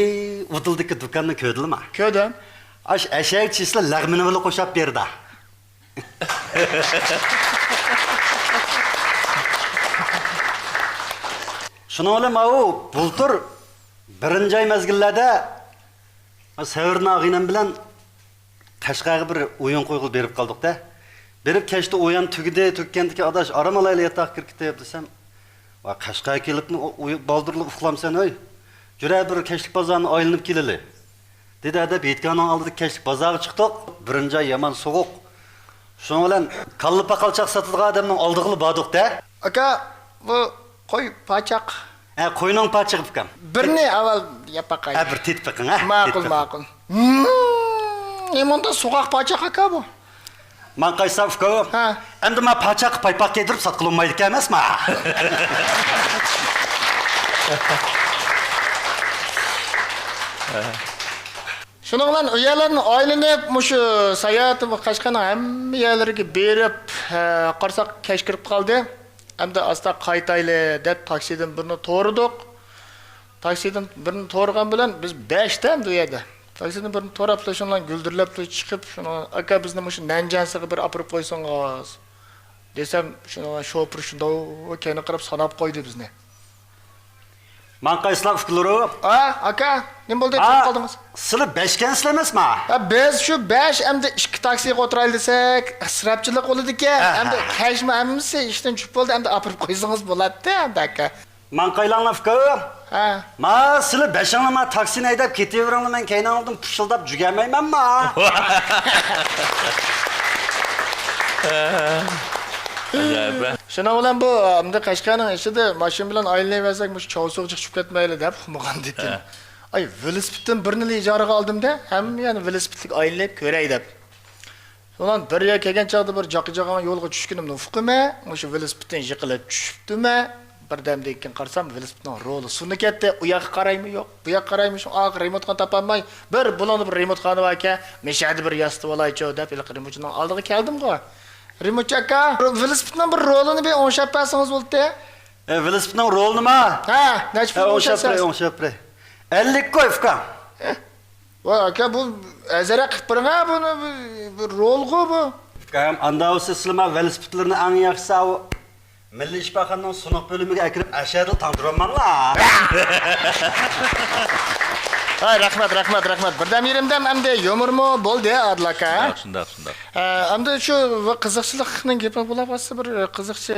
ئۇدۇلدىكى دۇكاننى كۆردىلىما؟ كۆردۈم. ئاش ئەشەك چىسلا لەغمىنى بىلەن قوشاپ بېرىدۇ. شۇنىڭ بىلەن ماۋۇ بۇلتۇر بىرىنچى ئاي مەزگىللەردە سەۋرىدىن ئاغىنەم بىلەن قەشقەرگە بىر ئويۇن قويغىلى بېرىپ قالدۇق-دە. بېرىپ كەچتە ئويۇن تۈگىدى، تۈگىگەندىكى ئاداش ئارام ئالايلى ياتاققا كىرىپ كېتىپ دېسەم، ۋا قەشقەرگە كېلىپمۇ ئۇ-، ئۇ-، بالدۇرلا ئۇخلامسەن ھەي؟ جۈرە بىر كەچلىك بازارنى ئايلىنىپ كېلىلى. دېدى ھەدەپ ھېيتگاھنىڭ ئالدىدا كەچلىك بازارغا چىقتۇق. بىرىنچى ئاي يامان سوغۇق. شۇنىڭ بىلەن كاللا پاقالچاق ساتىدىغان ئادەمنىڭ ئالدىغىلا باردۇق-دە. ئاكا، بۇ قوي پاچاق. ھە، قوينىڭ پاچىقى ئۇكام. بىرنى ئاۋۋال يەپ باقايلى. ھە، بىر تېتىپ بېقىڭ، ھە. ماقۇل، تېتىپ بېقىڭ. ماقۇل. ھىم، نېمانداق سوغۇق پاچاق ئاكا بۇ؟ ماڭقايسا ئۇكا. ھە. ئەمدى ما پاچاققا پايپاق كىيدۈرۈپ ساتقىلى بولمايدىكەن ئەمەسما؟ شۇنىڭ بىلەن ئۇ يەرلەردىن ئايلىنىپ، مۇشۇ ساياھەتتە بۇ قەشقەرنىڭ ھەممە يەرلىرىگە بېرىپ، ھە، قارىساق كەچ كىرىپ قالدى. ئەمدى ئاستا قايتايلى دەپ تاكسىدىن بىرنى تورىدۇق. تاكسىدىن بىرنى تورىغان بىلەن بىز بەشتە ئەمدى ئۇ يەردە. تاكسىدىن بىرنى توراپلا شۇنىڭ بىلەن گۈلدۈرلەپلا چىقىپ، شۇنىڭ، ئاكا، بىزنى مۇشۇ نەنجيەنسىغا بىر ئاپىرىپ قويسىڭىز دېسەم، شۇنىڭ شوپۇر شۇنداق كەينىگە قاراپ ساناپ قويدى بىزنى. ماڭقايسىلەر ئۇكىلىرى. ئا، ئاكا، نېمە بولدى؟ ھە، چىقىپ قالدىڭىز؟ سىلەر بەشكەنسىلەر ئەمەسما؟ ھە، بىز شۇ بەش ئەمدى ئىككى تاكسىغا ئولتۇرايلى دېسەك، ئىسراپچىلىق بولىدىكەن. ھە، ھە. ئەمدى كەچمۇ ھەممىسى ئىشتىن چۈشۈپ بولدى، ئەمدى ئاپىرىپ قويسىڭىز بولاتتى ئەمدى، ئاكا. ماڭقايلاڭلار ئۇكا. ھە. ما سىلەر بەشىڭلار ما تاكسىنى ھەيدەپ كېتىۋېرىڭلار، مەن كەينىڭلاردىن پۇشۇلداپ جۈگەمەيمەنما. ئەجەب. شۇنىڭ بىلەن بۇ ئەمدى قەشقەرنىڭ ئىچىدە ماشىنا بىلەن ئايلىنىۋەرسەك، مۇشۇ چاۋسۇغا چىقىپ كەتمەيلى دەپ ئۇقمىغان دېدىم. ھە. ئاي، ۋېلىسىپىتتىن بىرنىلا ئىجارىگە ئالدىم-دە، ھەممە يەرنى ۋېلىسىپىتلىك ئايلىنىپ كۆرەي دەپ. شۇنىڭ بىر يەرگە كەلگەن چاغدا بىر جاقا-جاقا يولغا چۈشكىنىمنى ئۇقۇمەن، مۇشۇ ۋېلىسىپىتتىن يىقىلىپ چۈشۈپتىمەن. بىردەمدىن كېيىن قارىسام، ۋېلىسىپىتنىڭ رولى سۇنۇپ كەتتى. ئۇ ياققا قارايمۇ يوق، بۇ ياققا قارايمۇ شۇ، ئاخىرى رېمونتخانا تاپالماي، بىر بۇلۇڭدا بىر رېمونتخانا باركەن، مۇشۇ يەردە بىر ياسىتىۋالايچۇ دەپ، ھېلىقى رېمونتچىنىڭ ئالدىغا كەلدىمغۇ. رېمونتچى ئاكا، ۋېلىسىپىتنىڭ بىر رولىنى بىر ئوڭشاپ بەرسىڭىز بولاتتى. ئە، ۋېلىسىپىتنىڭ رولىنىما؟ ھە، نەچچە پۇل ئوڭشاپ بېرەي، ئوڭشاپ بېرەي. ئەللىك كوي، ئۇكا. ۋاي ئاكا، بۇ ئەزەرەك قىلىپ بېرىڭە بۇنى، بۇ، بۇ رولغۇ بۇ. ئۇكام، ئاندا بولسا سىلىما ۋېلىسىپىتلىرىنى ئەڭ ياخشىسى ئاۋۇ مىللىي شىپاخانىنىڭ سۇنۇق بۆلۈمىگە ئەكىرىپ ئەشەدىلا تاڭدۇرۇۋالماڭلار. ھاي، رەھمەت، رەھمەت، رەھمەت. بىردەم يېرىمدەم ئەمدى يۇمۇرمۇ بولدى، ئادىل ئاكا. شۇنداق، شۇنداق، شۇنداق. ئە، ئەمدى شۇ قىزىقچىلىقنىڭ گېپىنى بولاپ قالسا، بىر قىزىقچى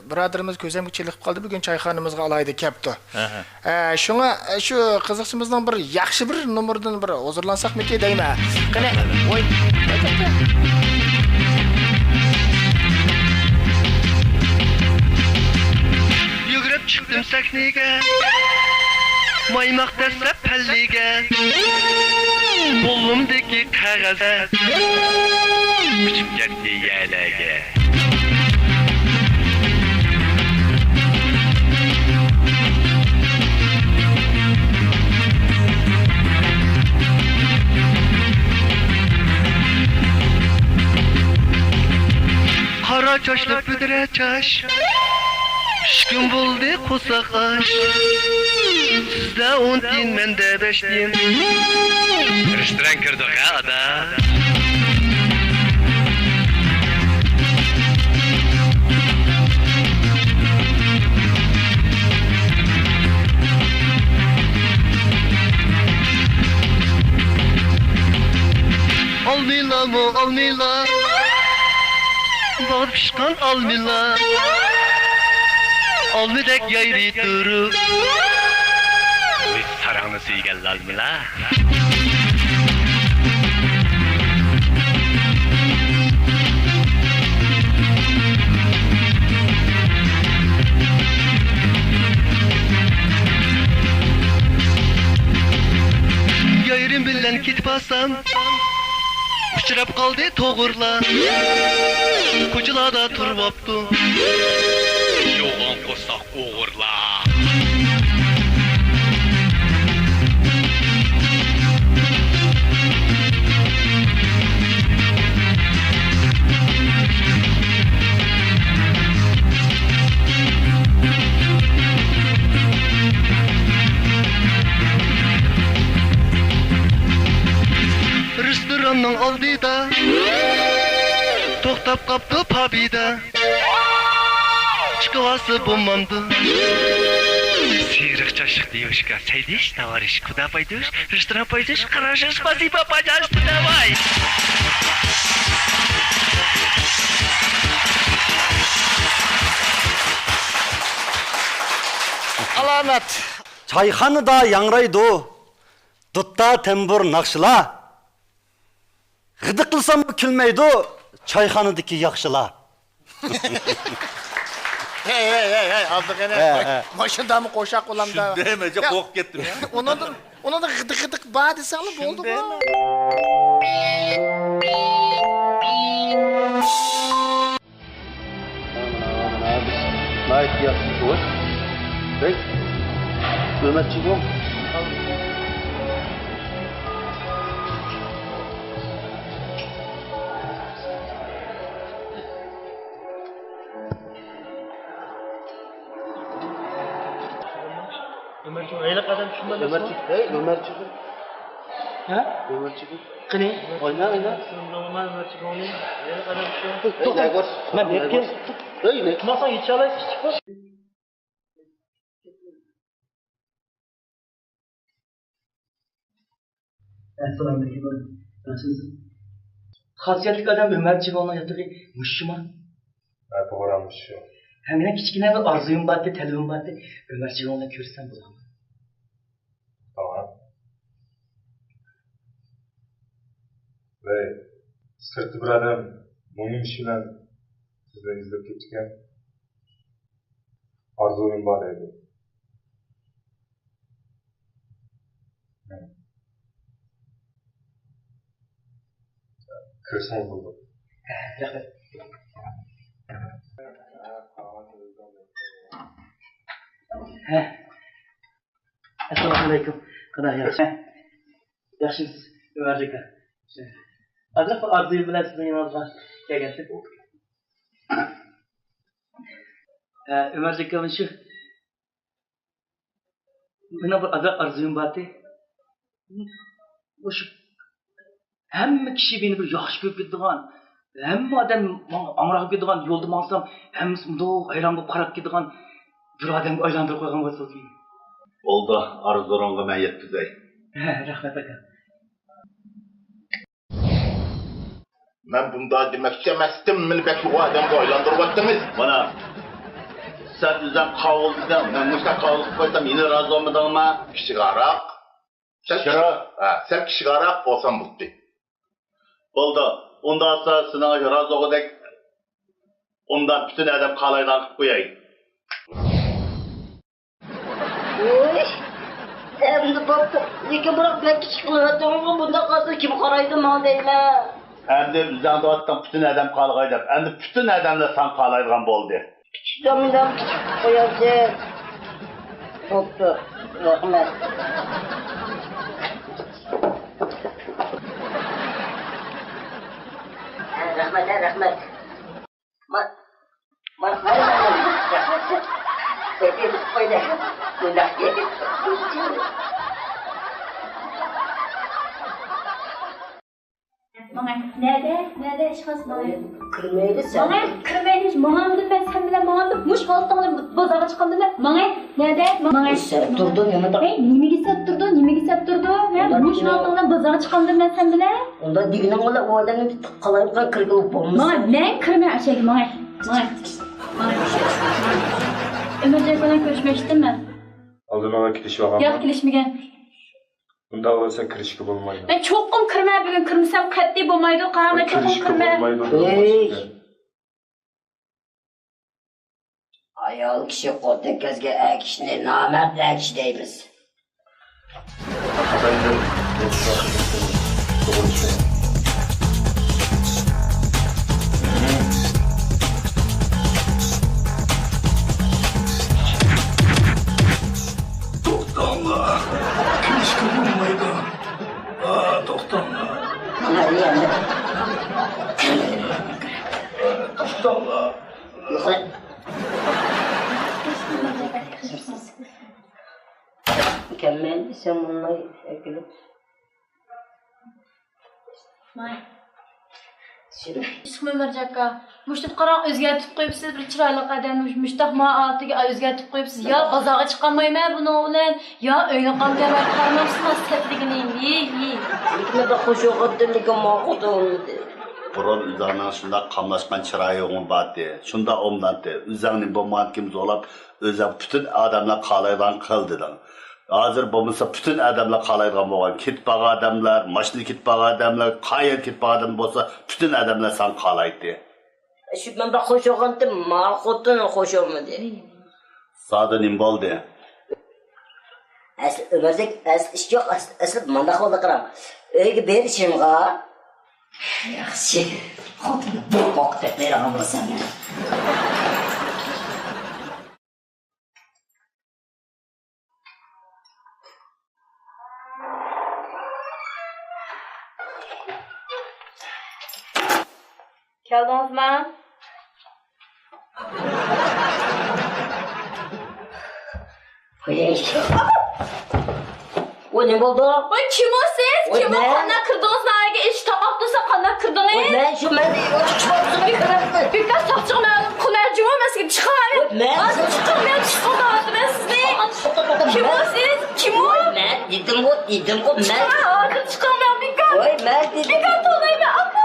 بۇرادىرىمىز كۆزۈمگە چېلىقىپ قالدى، بۈگۈن چايخانىمىزغا ئالاھىدە كەپتۇ. ئەھە. ئە، شۇڭا، ئە، شۇ قىزىقچىمىزنىڭ بىر ياخشى بىر نومۇرىدىن بىر ھۇزۇرلانساقمىكى دەيمەن. قېنى، ۋوي. يۈگۈرۈپ چىقتىم سەھنىگە، مايماق دەسسەپ پەللىگە، قولۇمدىكى قەغەزلەر ئۇچۇپ كەتتى يەرلەرگە. چاچلىق بۈدرە چاچ. ئۈچ كۈن بولدى قورساق ئاچ. سىزدە ئون تىيىن، مەندە بەش تىيىن. رېستوران كىردۇق ھە ئادا. ئالمىلامۇ ئالمىلا، باغدا پىشقان ئالمىلا، ئالمىدەك يايرىي تۇرۇپ، ئۆز ساراڭنى سۆيگەن لالمىلا. يايرىم بىلەن كېتىپ بارسام، ئۇچراپ قالدى توغرىلار، كوچىلاردا تۇرۇۋاپتۇ يوغان قورساق ئوغرىلار. رېستوراننىڭ ئالدىدا توختاپ قاپتۇ پابىدا. چىقىۋالسا بولمامدۇ؟ سېرىق چاچلىق دېۋۇشكا، سەيدىش، تاۋارىش، كۇدا پايدۇش، رېستوران پايدۇش، قاراشىش، پاسىبا پايداش، كۇدا باي. ئالامەت. چايخانىدا ياڭرايدۇ دۇتتا، تەمبۇر، ناخشىلار. غىدىقلىساممۇ كۈلمەيدۇ چايخانىدىكى ياخشىلار. ھەي، ھەي، ھەي، ھەي، ئابدۇغېنى، ھە، ھە. ماشىنىدامۇ قوشاق بولامدا؟ شۇنداق دېمە، يا، قورقۇپ كەتتىم يا. ئۇنىڭدىن، ئۇنىڭدا غىدىق-غىدىق بار دېسەڭلا بولدىغۇ. مانا، مانا، مانا، بىز ناھايىتى ياخشى بولۇش. بەك ئۆمەرچىگۇ. ئۆمەرچىگۇ، ھېلىقى ئادەم چۈشۈنمەيدۇ. ئۆمەرچىگۇ، ھەي، ئۆمەرچىگۇ. ھە؟ قېنى؟ ئوينا، ئوينا. توختا. مەن نېمە قىلىمەن؟ ھەي، نېمە؟ ماڭساڭ يېتىشەلەيسىز، كىچىك بول. ئەسسالامۇئەلەيكۇم. ياخشىمۇسىز؟ خاسىيەتلىك ئادەم ئۆمەرچىگۇنىڭ ياتىقى مۇشۇما؟ ھە، توغرا، مۇشۇ. ھە، مېنىڭ كىچىككىنە بىر ئارزۇيۇم بارتى، تەلىپىم بارتى. ئۆمەرچىگۇنى كۆرسەم بولامدۇ؟ توغرا. ۋەي، سىرتتا بىر ئادەم مۇھىم ئىش بىلەن سىزنى ئىزدەپ كېتىپتىكەن. ئارزۇيۇم بار دەيدۇ. كىرسىڭىز بولىدۇ. رەھمەت. ھە. ئەسسالامۇئەلەيكۇم. قانداق، ياخشى؟ ياخشىمۇسىز، ئۆمەرجان ئاكا؟ ئازراق بىر ئارزۇيۇم بىلەن سىزنىڭ يېنىڭىزغا كەلگەنتىم. ھە، ئۆمەرجان ئاكا، مانا شۇ، مېنىڭ بىر ئازراق ئارزۇيۇم بارتى. مۇشۇ ھەممە كىشى مېنى بىر ياخشى كۆرۈپ كېتىدىغان، ھەممە ئادەم ماڭا ئامراق كېتىدىغان، يولدا ماڭسام، ھەممىسى مۇنداق ھەيران بولۇپ قاراپ كېتىدىغان بىر ئادەمگە ئايلاندۇرۇپ قويغان بولسىڭىز مېنى. بولدى، ئارزۇلىرىڭغا مەن يەتكۈزەي. ھە، رەھمەت، ئاكا. مەن بۇنداق دېمەكچى ئەمەستىم، مېنى بەك ئۇ ئادەمگە ئايلاندۇرۇۋەتتىڭىز. مانا، سەن ئۆزۈڭ قاۋۇل دېدىڭ، مەن مۇشۇنداق قاۋۇل قىلىپ قويسام، يەنە رازى بولمىدىڭما؟ كىچىك ھاراق. سەل كىچىك، ھە، سەل كىچىك ھاراق بولسام بولدى. بولدى. ئۇنداق بولسا سېنىڭ رازى بولغۇدەك، ئۇنداق پۈتۈن ئادەم قالايدىغان قىلىپ قوياي. ئۇي، ئەمدى بوپتۇ. لېكىن بىراق بەك كىچىك قىلىۋەتتىڭىزغۇ، بۇنداق قىلسا كىم قارايدۇ ماڭا دەيمەن. ئەمدى ئۆزۈڭ دەۋاتتىڭ پۈتۈن ئادەم قالايدۇ دەپ، ئەمدى پۈتۈن ئادەملەر ساڭا قالايدىغان بولدى. كىچىك زامىندا كىچىك قىلىپ قويارسىز. بوپتۇ، رەھمەت. ھە، رەھمەت، ھە، رەھمەت. ما-، قويدى. مۇنداق دېدى. ماڭاي. نەدە؟ نەدە ئىشخانىسى ماڭاي؟ كىرمەيلى سەن. ماڭاي، كىرمەيلى. ماڭامدىم مەن سەن بىلەن ماڭامدىم. مۇش ھالىتىڭ بىلەن بازارغا چىقامدىم مەن. ماڭاي. نەدە؟ ماڭاي. سەن تۇردۇڭ نېمە دەپ؟ ھەي، نېمىگە سەپ تۇردۇڭ؟ نېمىگە سەپ تۇردۇڭ؟ ھە، مۇش ھالىتىڭ بىلەن بازارغا چىقامدىم مەن سەن بىلەن. ئۇنداق دېگىنىڭ بىلەن ئۇ ئادەمنى قالايمىقان كىرگىلى بولمىسا. ماڭاي، مەن كىرمەي ئاشەگە ماڭاي. ماڭاي. ماڭاي. ئۆمەرجان بىلەن كۆرۈشمەكچىدىم مەن. ئالدىن ئالا كېلىشىۋالغان. ياق، كېلىشمىگەن. ئۇنداق بولسا كىرىشكە بولمايدۇ. مەن چوقۇم كىرىمەن بۈگۈن، كىرمىسەم قەتئىي بولمايدۇ، قاراڭ، مەن چوقۇم كىرىشكە كىرىمەن. بولمايدۇ، ھېي! ئايال كىشى قول تەگكەزگەن ئەر كىشىنى نامەرد ئەر كىشى دەيمىز. توختاڭلار! كىرىشكە بولمايدۇ. ئا، توختاڭلار! توختاڭلار! كەلمەيدۇ، سەن بولماي ئەكېلىپ. ماي. ئىشقىمەن مەرجان ئاكا. مۇشتۇ قاراڭ، ئۆزگەرتىپ قويۇپسىز، بىر چىرايلىق ئادەمنى مۇشتاق ماۋۇ ھالىتىگە ئۆزگەرتىپ قويۇپسىز. يا بازارغا چىقالمايمەن بۇنىڭ بىلەن، يا ئۆيگە قالمايمەن، قارىمامسىز مەن سەتلىگىنى. ھېي، ھېي. لېكىن بەك خۇش بولغانتىم، لېكىن ماقۇل بولمىدى. بۇرۇن ئۆزۈڭنىڭ شۇنداق قاملاشقان چىرايىڭ بارتى، شۇنداق ئوبدانتى. ئۆزۈڭنى بولمىغانتىم زورلاپ، ئۆزۈڭ پۈتۈن ئادەملەر قالايدىغان قىل دېدىڭ. ھازىر بولمىسا پۈتۈن ئادەملەر قالايدىغان بولغان. كېتىپ بارغان ئادەملەر، ماشىنا كېتىپ بارغان ئادەملەر، قايەرگە كېتىپ بارغان ئادەم بولسا پۈتۈن ئادەملەر ساڭا قالايتتى. شۇ مەن بەك خۇش بولغانتىم، ما خوتۇن خۇش بولمىدى. سادا نېمە بولدى؟ ئەسلى ئۆمەرزەك، ئەسلى ئىش يوق، ئەسلى، ئەسلى مانداق بولدى قاراڭ. ئۆيگە بېرىشىمغا ياخشى خوتۇننى بوق بوق دەپ بېرىدىغان بولسام مەن. كەلدىڭىزما؟ ۋوي، نېمە بولدى؟ ۋوي، كىم ئۇ سىز؟ ۋوي، كىم ئۇ؟ مەن. قانداق كىردىڭىز ناھايىتى؟ ئىش تاقاق تۇرسا قانداق كىردىڭىز؟ ۋوي، مەن شۇ، مەن ئوچۇق چىقىۋاتىمەن. بىكار ساقچىغا مەلۇم قىلماي جۇمۇ مەسىگە چىقىڭ. ۋوي، مەن. ھازىر چىقىڭ، مەن چىقىڭ دەۋاتىمەن سىزنى. كىم ئۇ سىز؟ كىم ئۇ؟ ۋوي، مەن دېدىمغۇ، دېدىمغۇ، مەن. چىقىڭ، ھازىر چىقىڭ، مەن بىكار. ۋوي، مەن دېدىم. بىكار تونايمەن، ئاپا.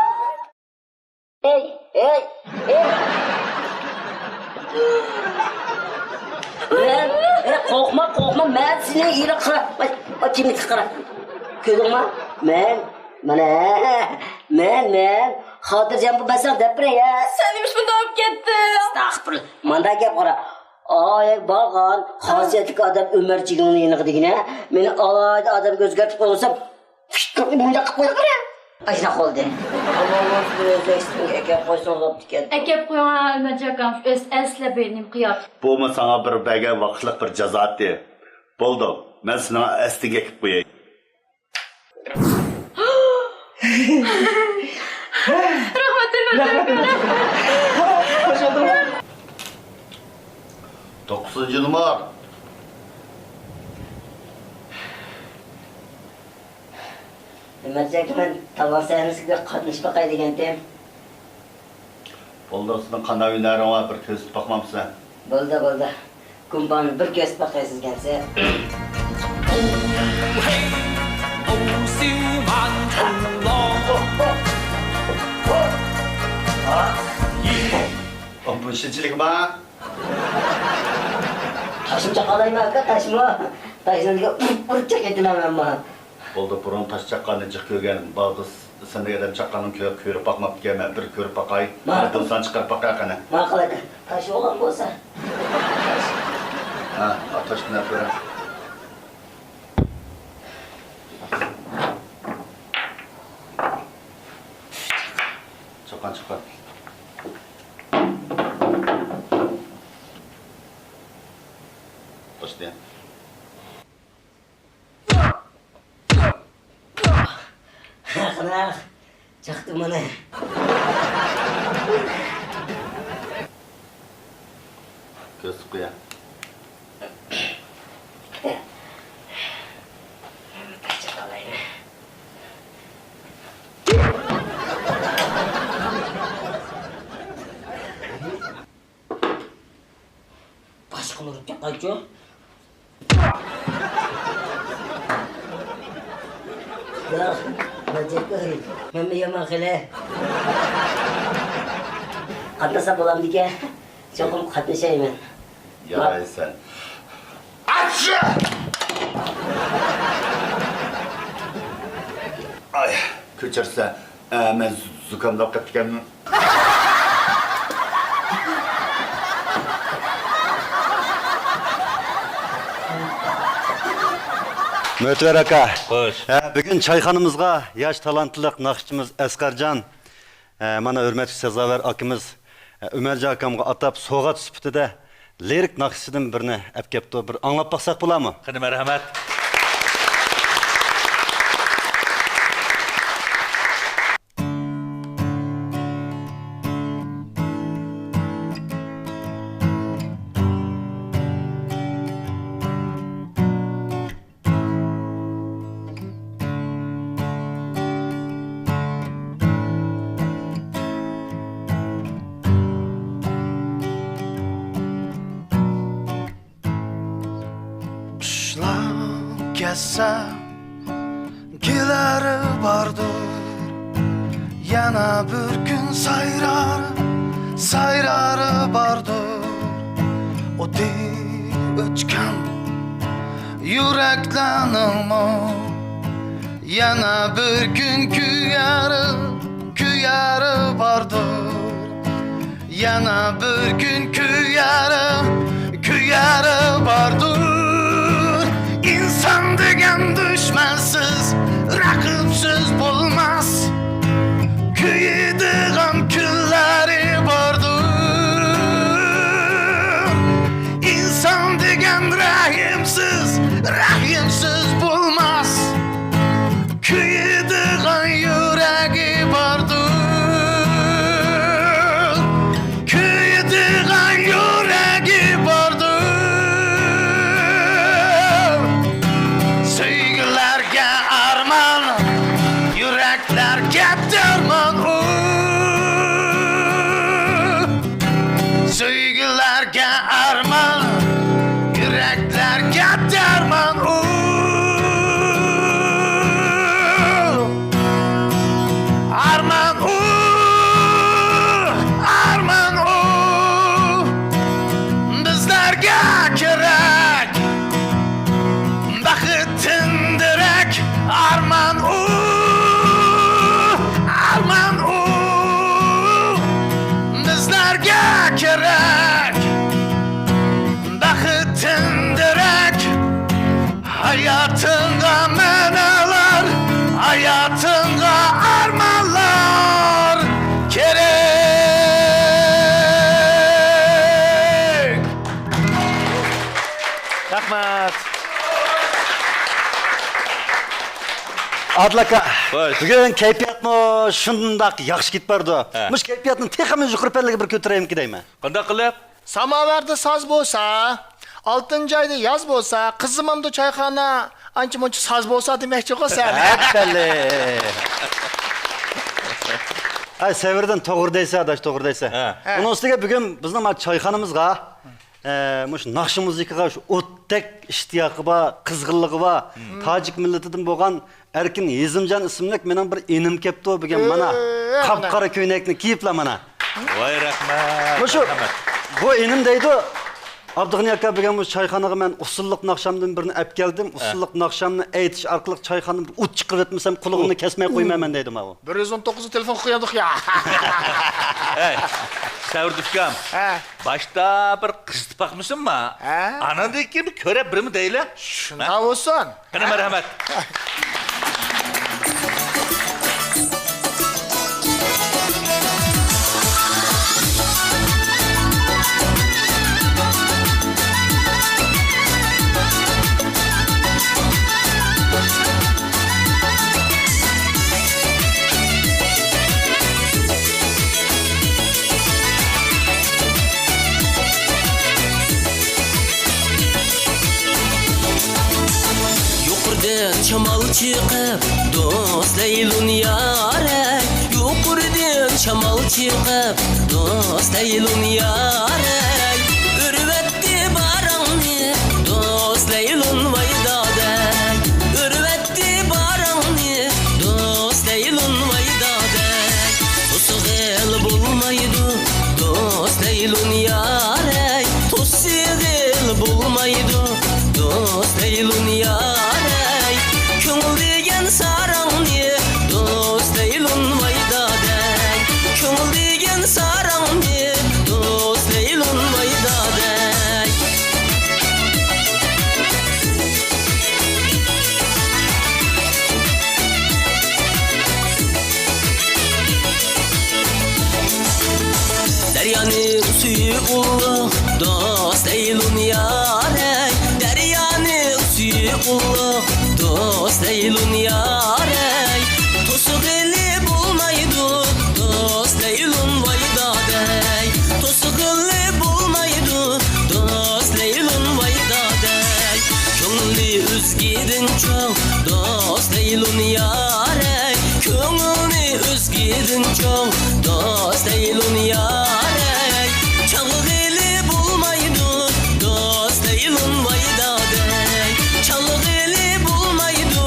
ھەي، ھەي، ھەي! مەن، ھەي، قورقما، قورقما، مەن سېنى ھېلى قارا، ئاي، ئاي، كىمنى قارا؟ كۆردۈڭمۇ؟ مەن، مانا، مەن، مەن، خاتىرجەم بول، مەن ساڭا دەپ بېرەي، ھە؟ سەن نېمىش بۇنداق بولۇپ كەتتىڭ؟ ئەستەغپۇرۇللا، مانداق گەپ قارا. ئاي، بارغان خاسىيەتلىك ئادەم ئۆمەرجاننىڭ يېنىغا دېگىنە، مېنى ئالاھىدە ئادەمگە ئۆزگەرتىپ قويغۇزسام، مۇنداق قىلىپ قويغىنە. ئاشۇنداق بولدى. ئەمما بۇ سىزنى ئۆزبېكىستانغا ئەكەپ قويسىڭىز بوپتىكەن. ئەكەپ قويۇڭ، ئۆمەرجان ئاكام، ئەس-، ئەسلەپ بېرىپ قوياي. بۇمۇ ساڭا بىر بەرگەن ۋاقىتلىق بىر جازاتى. بولدى، مەن سېنىڭ ئەستىڭگە ئەكىپ قوياي. رەھمەت، ئۆمەرجان ئاكا. توققۇزىنچى نومۇر. ئۆمەرجان ئاكا، مەن تاللا سەھنىسىگە قاتنىشىپ باقاي دېگەنتىم. بولدى، سېنىڭ قانداق ھۈنەرىڭ بار، بىر كۆرسىتىپ باقمامسەن؟ بولدى، بولدى. گۇمباڭنى بىر كۆرسىتىپ باقاي سىزگە. ئۇ بۇ شۇنچىلىكما؟ تاشمۇ چاقالايمەن ئاكا، تاشمۇ. تاشنى ئۇرۇپ چاقىتىمەن مەنمۇ. بولدى، بۇرۇن تاش چاققاننى جىق كۆرگەن، باغدا سىندىك ئادەم چاققاننى كۆ-، كۆرۈپ باقماپتىكەن، مەن بىر كۆرۈپ باقاي. ماقۇل. بىر دىلسان چىقىرىپ باقاي قېنى. ماقۇل ئاكا. تاش بولغان بولسا. ھە، ئا تاشنى ئەپ بېرە. چاققان، چاققان. تاشنى. قانداق؟ چاقتىم مانا. كۆرسىتىپ قويە. باشقىنى ئۇرۇپ كەتقايچۇ. ياق، مەن يامان خېلى. قاتنىسا بولامدىكەن؟ چوقۇم قاتنىشاي مەن. يارايسەن. ئاچچىق! ئاي، كۆچۈرسە، ئە، مەن زۇكاملاپ قېپتىكەنمەن. مۆتىۋەر ئاكا. خوش. ھە، بۈگۈن چايخانىمىزغا ياش تالانتلىق ناخشىچىمىز ئەسقەرجان، ھە، مانا ھۆرمەتكە سازاۋەر ئاكىمىز، ھە، ئۆمەرجان ئاكامغا ئاتاپ سوۋغات سۈپىتىدە لىرىك ناخشىسىدىن بىرنى ئەپ كەپتۇ. بىر ئاڭلاپ باقساق بولامۇ؟ قېنى، مەرھەمەت. قۇشلار كەتسە، كېلەر باردۇر. يەنە بىر كۈن سايرار، سايرار باردۇر. ئوتى ئۆچكەن يۈرەكلەرنىڭمۇ يەنە بىر كۈن كۆيەر، كۆيەر باردۇر. يەنە بىر كۈن كۆيەر، كۆيەر باردۇر. ئىنسان دېگەن دۈشمەنسىز، رەقىبسىز بولماس. كۆيىدىغان كۈنلىرى باردۇر. ئىنسان دېگەن رەھىمسىز، رەھىمسىز بولماس. كۆيىدىغان يۈرەكى باردۇر. كۆيىدىغان يۈرەكى باردۇر. سۆيگۈلەرگە ئارمان، يۈرەكلەرگە دەرمان ئۇ. سۆيگۈلەرگە ئارمان، يۈرەكلەرگە دەرمان ئۇ. ئارمان ئۇ، ئارمان ئۇ، بىزلەرگە كېرەك. بەختتىن دېرەك، ئارمان ئۇ، ئارمان ئۇ، بىزلەرگە كېرەك. بەختتىن دېرەك، ھاياتىڭغا مەنىلەر، ھاياتىڭغا ئارمانلار كېرەك. رەھمەت. ئادىل ئاكا، خوش. بۈگۈن كەيپىياتمۇ شۇنداق ياخشى كېتىپ بارىدۇ. ھە. مۇشۇ كەيپىياتنى تېخىمۇ يۇقىرى پەللىگە بىر كۆتۈرەيمىكىن دەيمەن. قانداق قىلىپ؟ ساماۋاردا ساز بولسا، ئالتىنچى ئايدا ياز بولسا، قىزىمامدا چايخانا ئانچە-مۇنچە ساز بولسا دېمەكچىغۇ سەن. ھەپتەلىك. ئاي، سەۋرىدىن توغرا دەيسە، ئاداش، توغرا دەيسە. ھە. ھە. ئۇنىڭ ئۈستىگە بۈگۈن بىزنىڭ مانا چايخانىمىزغا، ئە، مۇشۇ ناخشا مۇزىكىغا شۇ ئوتتەك ئىشتىياقى بار، قىزغىنلىقى بار، تاجىك مىللىتىدىن بولغان ئەركىن ھېزىمجان ئىسىملىك مېنىڭ بىر ئىنىم كەپتۇ بۈگۈن، مانا، ئۆ، قاپقارا كۆينەكنى كىيىپلا، مانا. ۋاي، رەھمەت، مۇشۇ، رەھمەت. بۇ ئىنىم دەيدۇ، ئابدۇغېنى ئاكا، بۈگۈن مۇشۇ چايخانىغا مەن ئۇسسۇللۇق ناخشامدىن بىرنى ئەپ كەلدىم. ھە. ئۇسسۇللۇق ناخشامنى ئېيتىش ئارقىلىق چايخانىدىن ئوت چىقىرىۋەتمىسەم، قۇلىقىمنى كەسمەي قويمايمەن دەيدۇ ماۋۇ. بىر يۈز ئون توققۇزغا تېلېفون قىلىپ قويامدۇق يا. ھەي، سەۋرىدۇش ئۇكام. ھە. باشتا بىر قىستىپ باقمىسۇنما؟ ھە؟ ئاناندىن كېيىن بىر كۆرۈپ بىرمۇ دەيلى. شۇنداق بولسۇن. قېنى، مەرھەمەت. چىقىپ، دوست لەيلۇن يارەي، يۇقىرىدىن شامال چىقىپ، دوست لەيلۇن يارەي، ئۆرۈۋەتتى باراڭنى، دوست لەيلۇن ۋاي دادەي، ئۆرۈۋەتتى باراڭنى، دوست لەيلۇن ۋاي دادەي، توسۇغىلى بولمايدۇ، دوست لەيلۇن يارەي، توسۇغىلى بولمايدۇ، دوست لەيلۇن يارەي، كۆڭۈل دېگەن ساراڭنى، دوست لەيلۇن ۋاي دادەي، كۆڭۈل دېگەن ساراڭنى، دوست لەيلۇن ۋاي دادەي. دەريانىڭ سۈيى ئۇلۇغ، دوست لەيلۇن يارەي، دەريانىڭ سۈيى ئۇلۇغ، دوست لەيلۇن يارەي، توسۇغىلى بولمايدۇ، دوست لەيلۇن ۋاي دادەي، توسۇغىلى بولمايدۇ، دوست لەيلۇن ۋاي دادەي، كۆڭلى ئۆزگىدىن چوڭ، دوست لەيلۇن يارەي، كۆڭلى ئۆزگىدىن چوڭ، دوست لەيلۇن يارەي، چالغىلى بولمايدۇ، دوست لەيلۇن ۋاي دادەي، چالغىلى بولمايدۇ،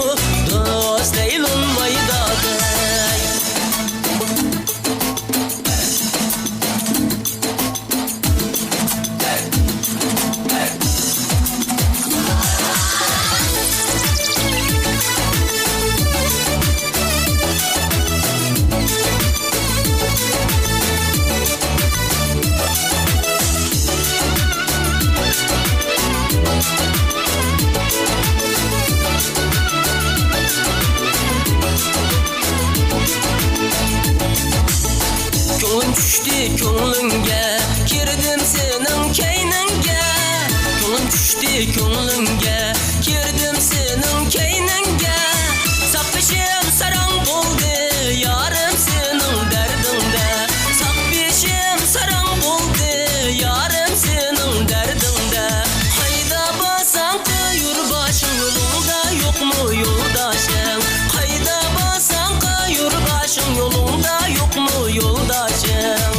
دوست لەيلۇن ۋاي دادەي. كۆڭلۈم چۈشتى كۆڭلۈڭگە، كىردىم سېنىڭ كەينىڭگە. كۆڭلۈم چۈشتى كۆڭلۈڭگە، كىردىم سېنىڭ كەينىڭگە. ساپ بېشىم ساراڭ بولدى، يارىم سېنىڭ دەردىڭدە. ساپ بېشىم ساراڭ بولدى، يارىم سېنىڭ دەردىڭدە. قايدا بارساڭ قويۇر باشىڭ يولۇڭدا، يوقمۇ يولداشىڭ؟ قايدا بارساڭ قويۇر باشىڭ يولۇڭدا، يوقمۇ يولداشىڭ؟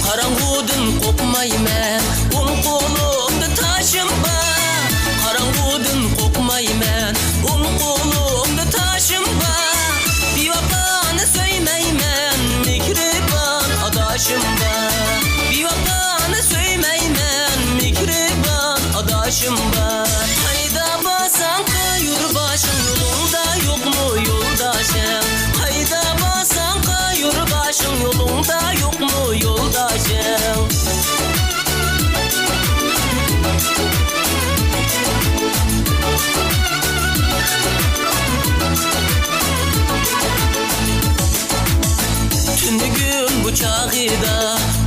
قاراڭغۇدىن قورقمايمەن، ئوڭ قولۇمدا تاشىم بار. قاراڭغۇدىن قورقمايمەن، ئوڭ قولۇمدا تاشىم بار. بىۋاپانى سۆيمەيمەن، مېھرىبان ئاداشىم بار. بىۋاپانى سۆيمەيمەن، مېھرىبان ئاداشىم بار. قايدا بارساڭ قويۇر باشىڭ يولۇڭدا، يوقمۇ يولداشىڭ؟ قايدا بارساڭ قويۇر باشىڭ يولۇڭدا، يوقمۇ يولداشىڭ؟ تۈنۈگۈن بۇ چاغىدا،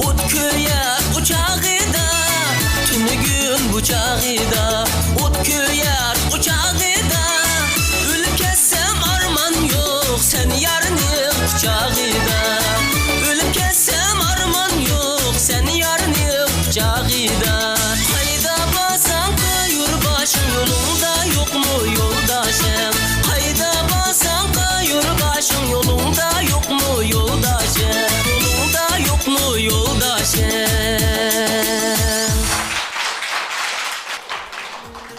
ئوت كۆيەر ئوچاغىدا. تۈنۈگۈن بۇ چاغىدا، ئوت كۆيەر ئوچاغىدا. ئۆلۈپ كەتسەم ئارمان يوق سەن يارنىڭ قۇچاغىدا. ئۆلۈپ كەتسەم ئارمان يوق سەن يارنىڭ قۇچاغىدا. قايدا بارساڭ قويۇر باشىڭ يولۇڭدا، يوقمۇ يولداشىڭ؟ قايدا بارساڭ قويۇر باشىڭ يولۇڭدا، يوقمۇ يولداشىڭ؟ يولۇڭدا يوقمۇ يولداشىڭ؟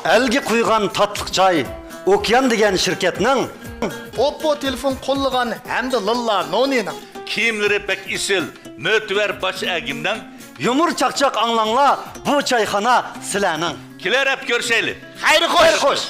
ئەلگە قۇيغان تاتلىق چاي، ئوكيان دېگەن شىركەتنىڭ. ئوپپو تېلېفون قوللىغان ھەمدە لىللا نونىنىڭ. كىيىملىرى بەك ئېسىل، مۆتىۋەر باش ئەگىمنىڭ. يۇمۇر چاقچاق ئاڭلاڭلار، بۇ چايخانا سىلەرنىڭ. كېلەر ئەپ كۆرۈشەيلى. خەير خوش. خەير خوش.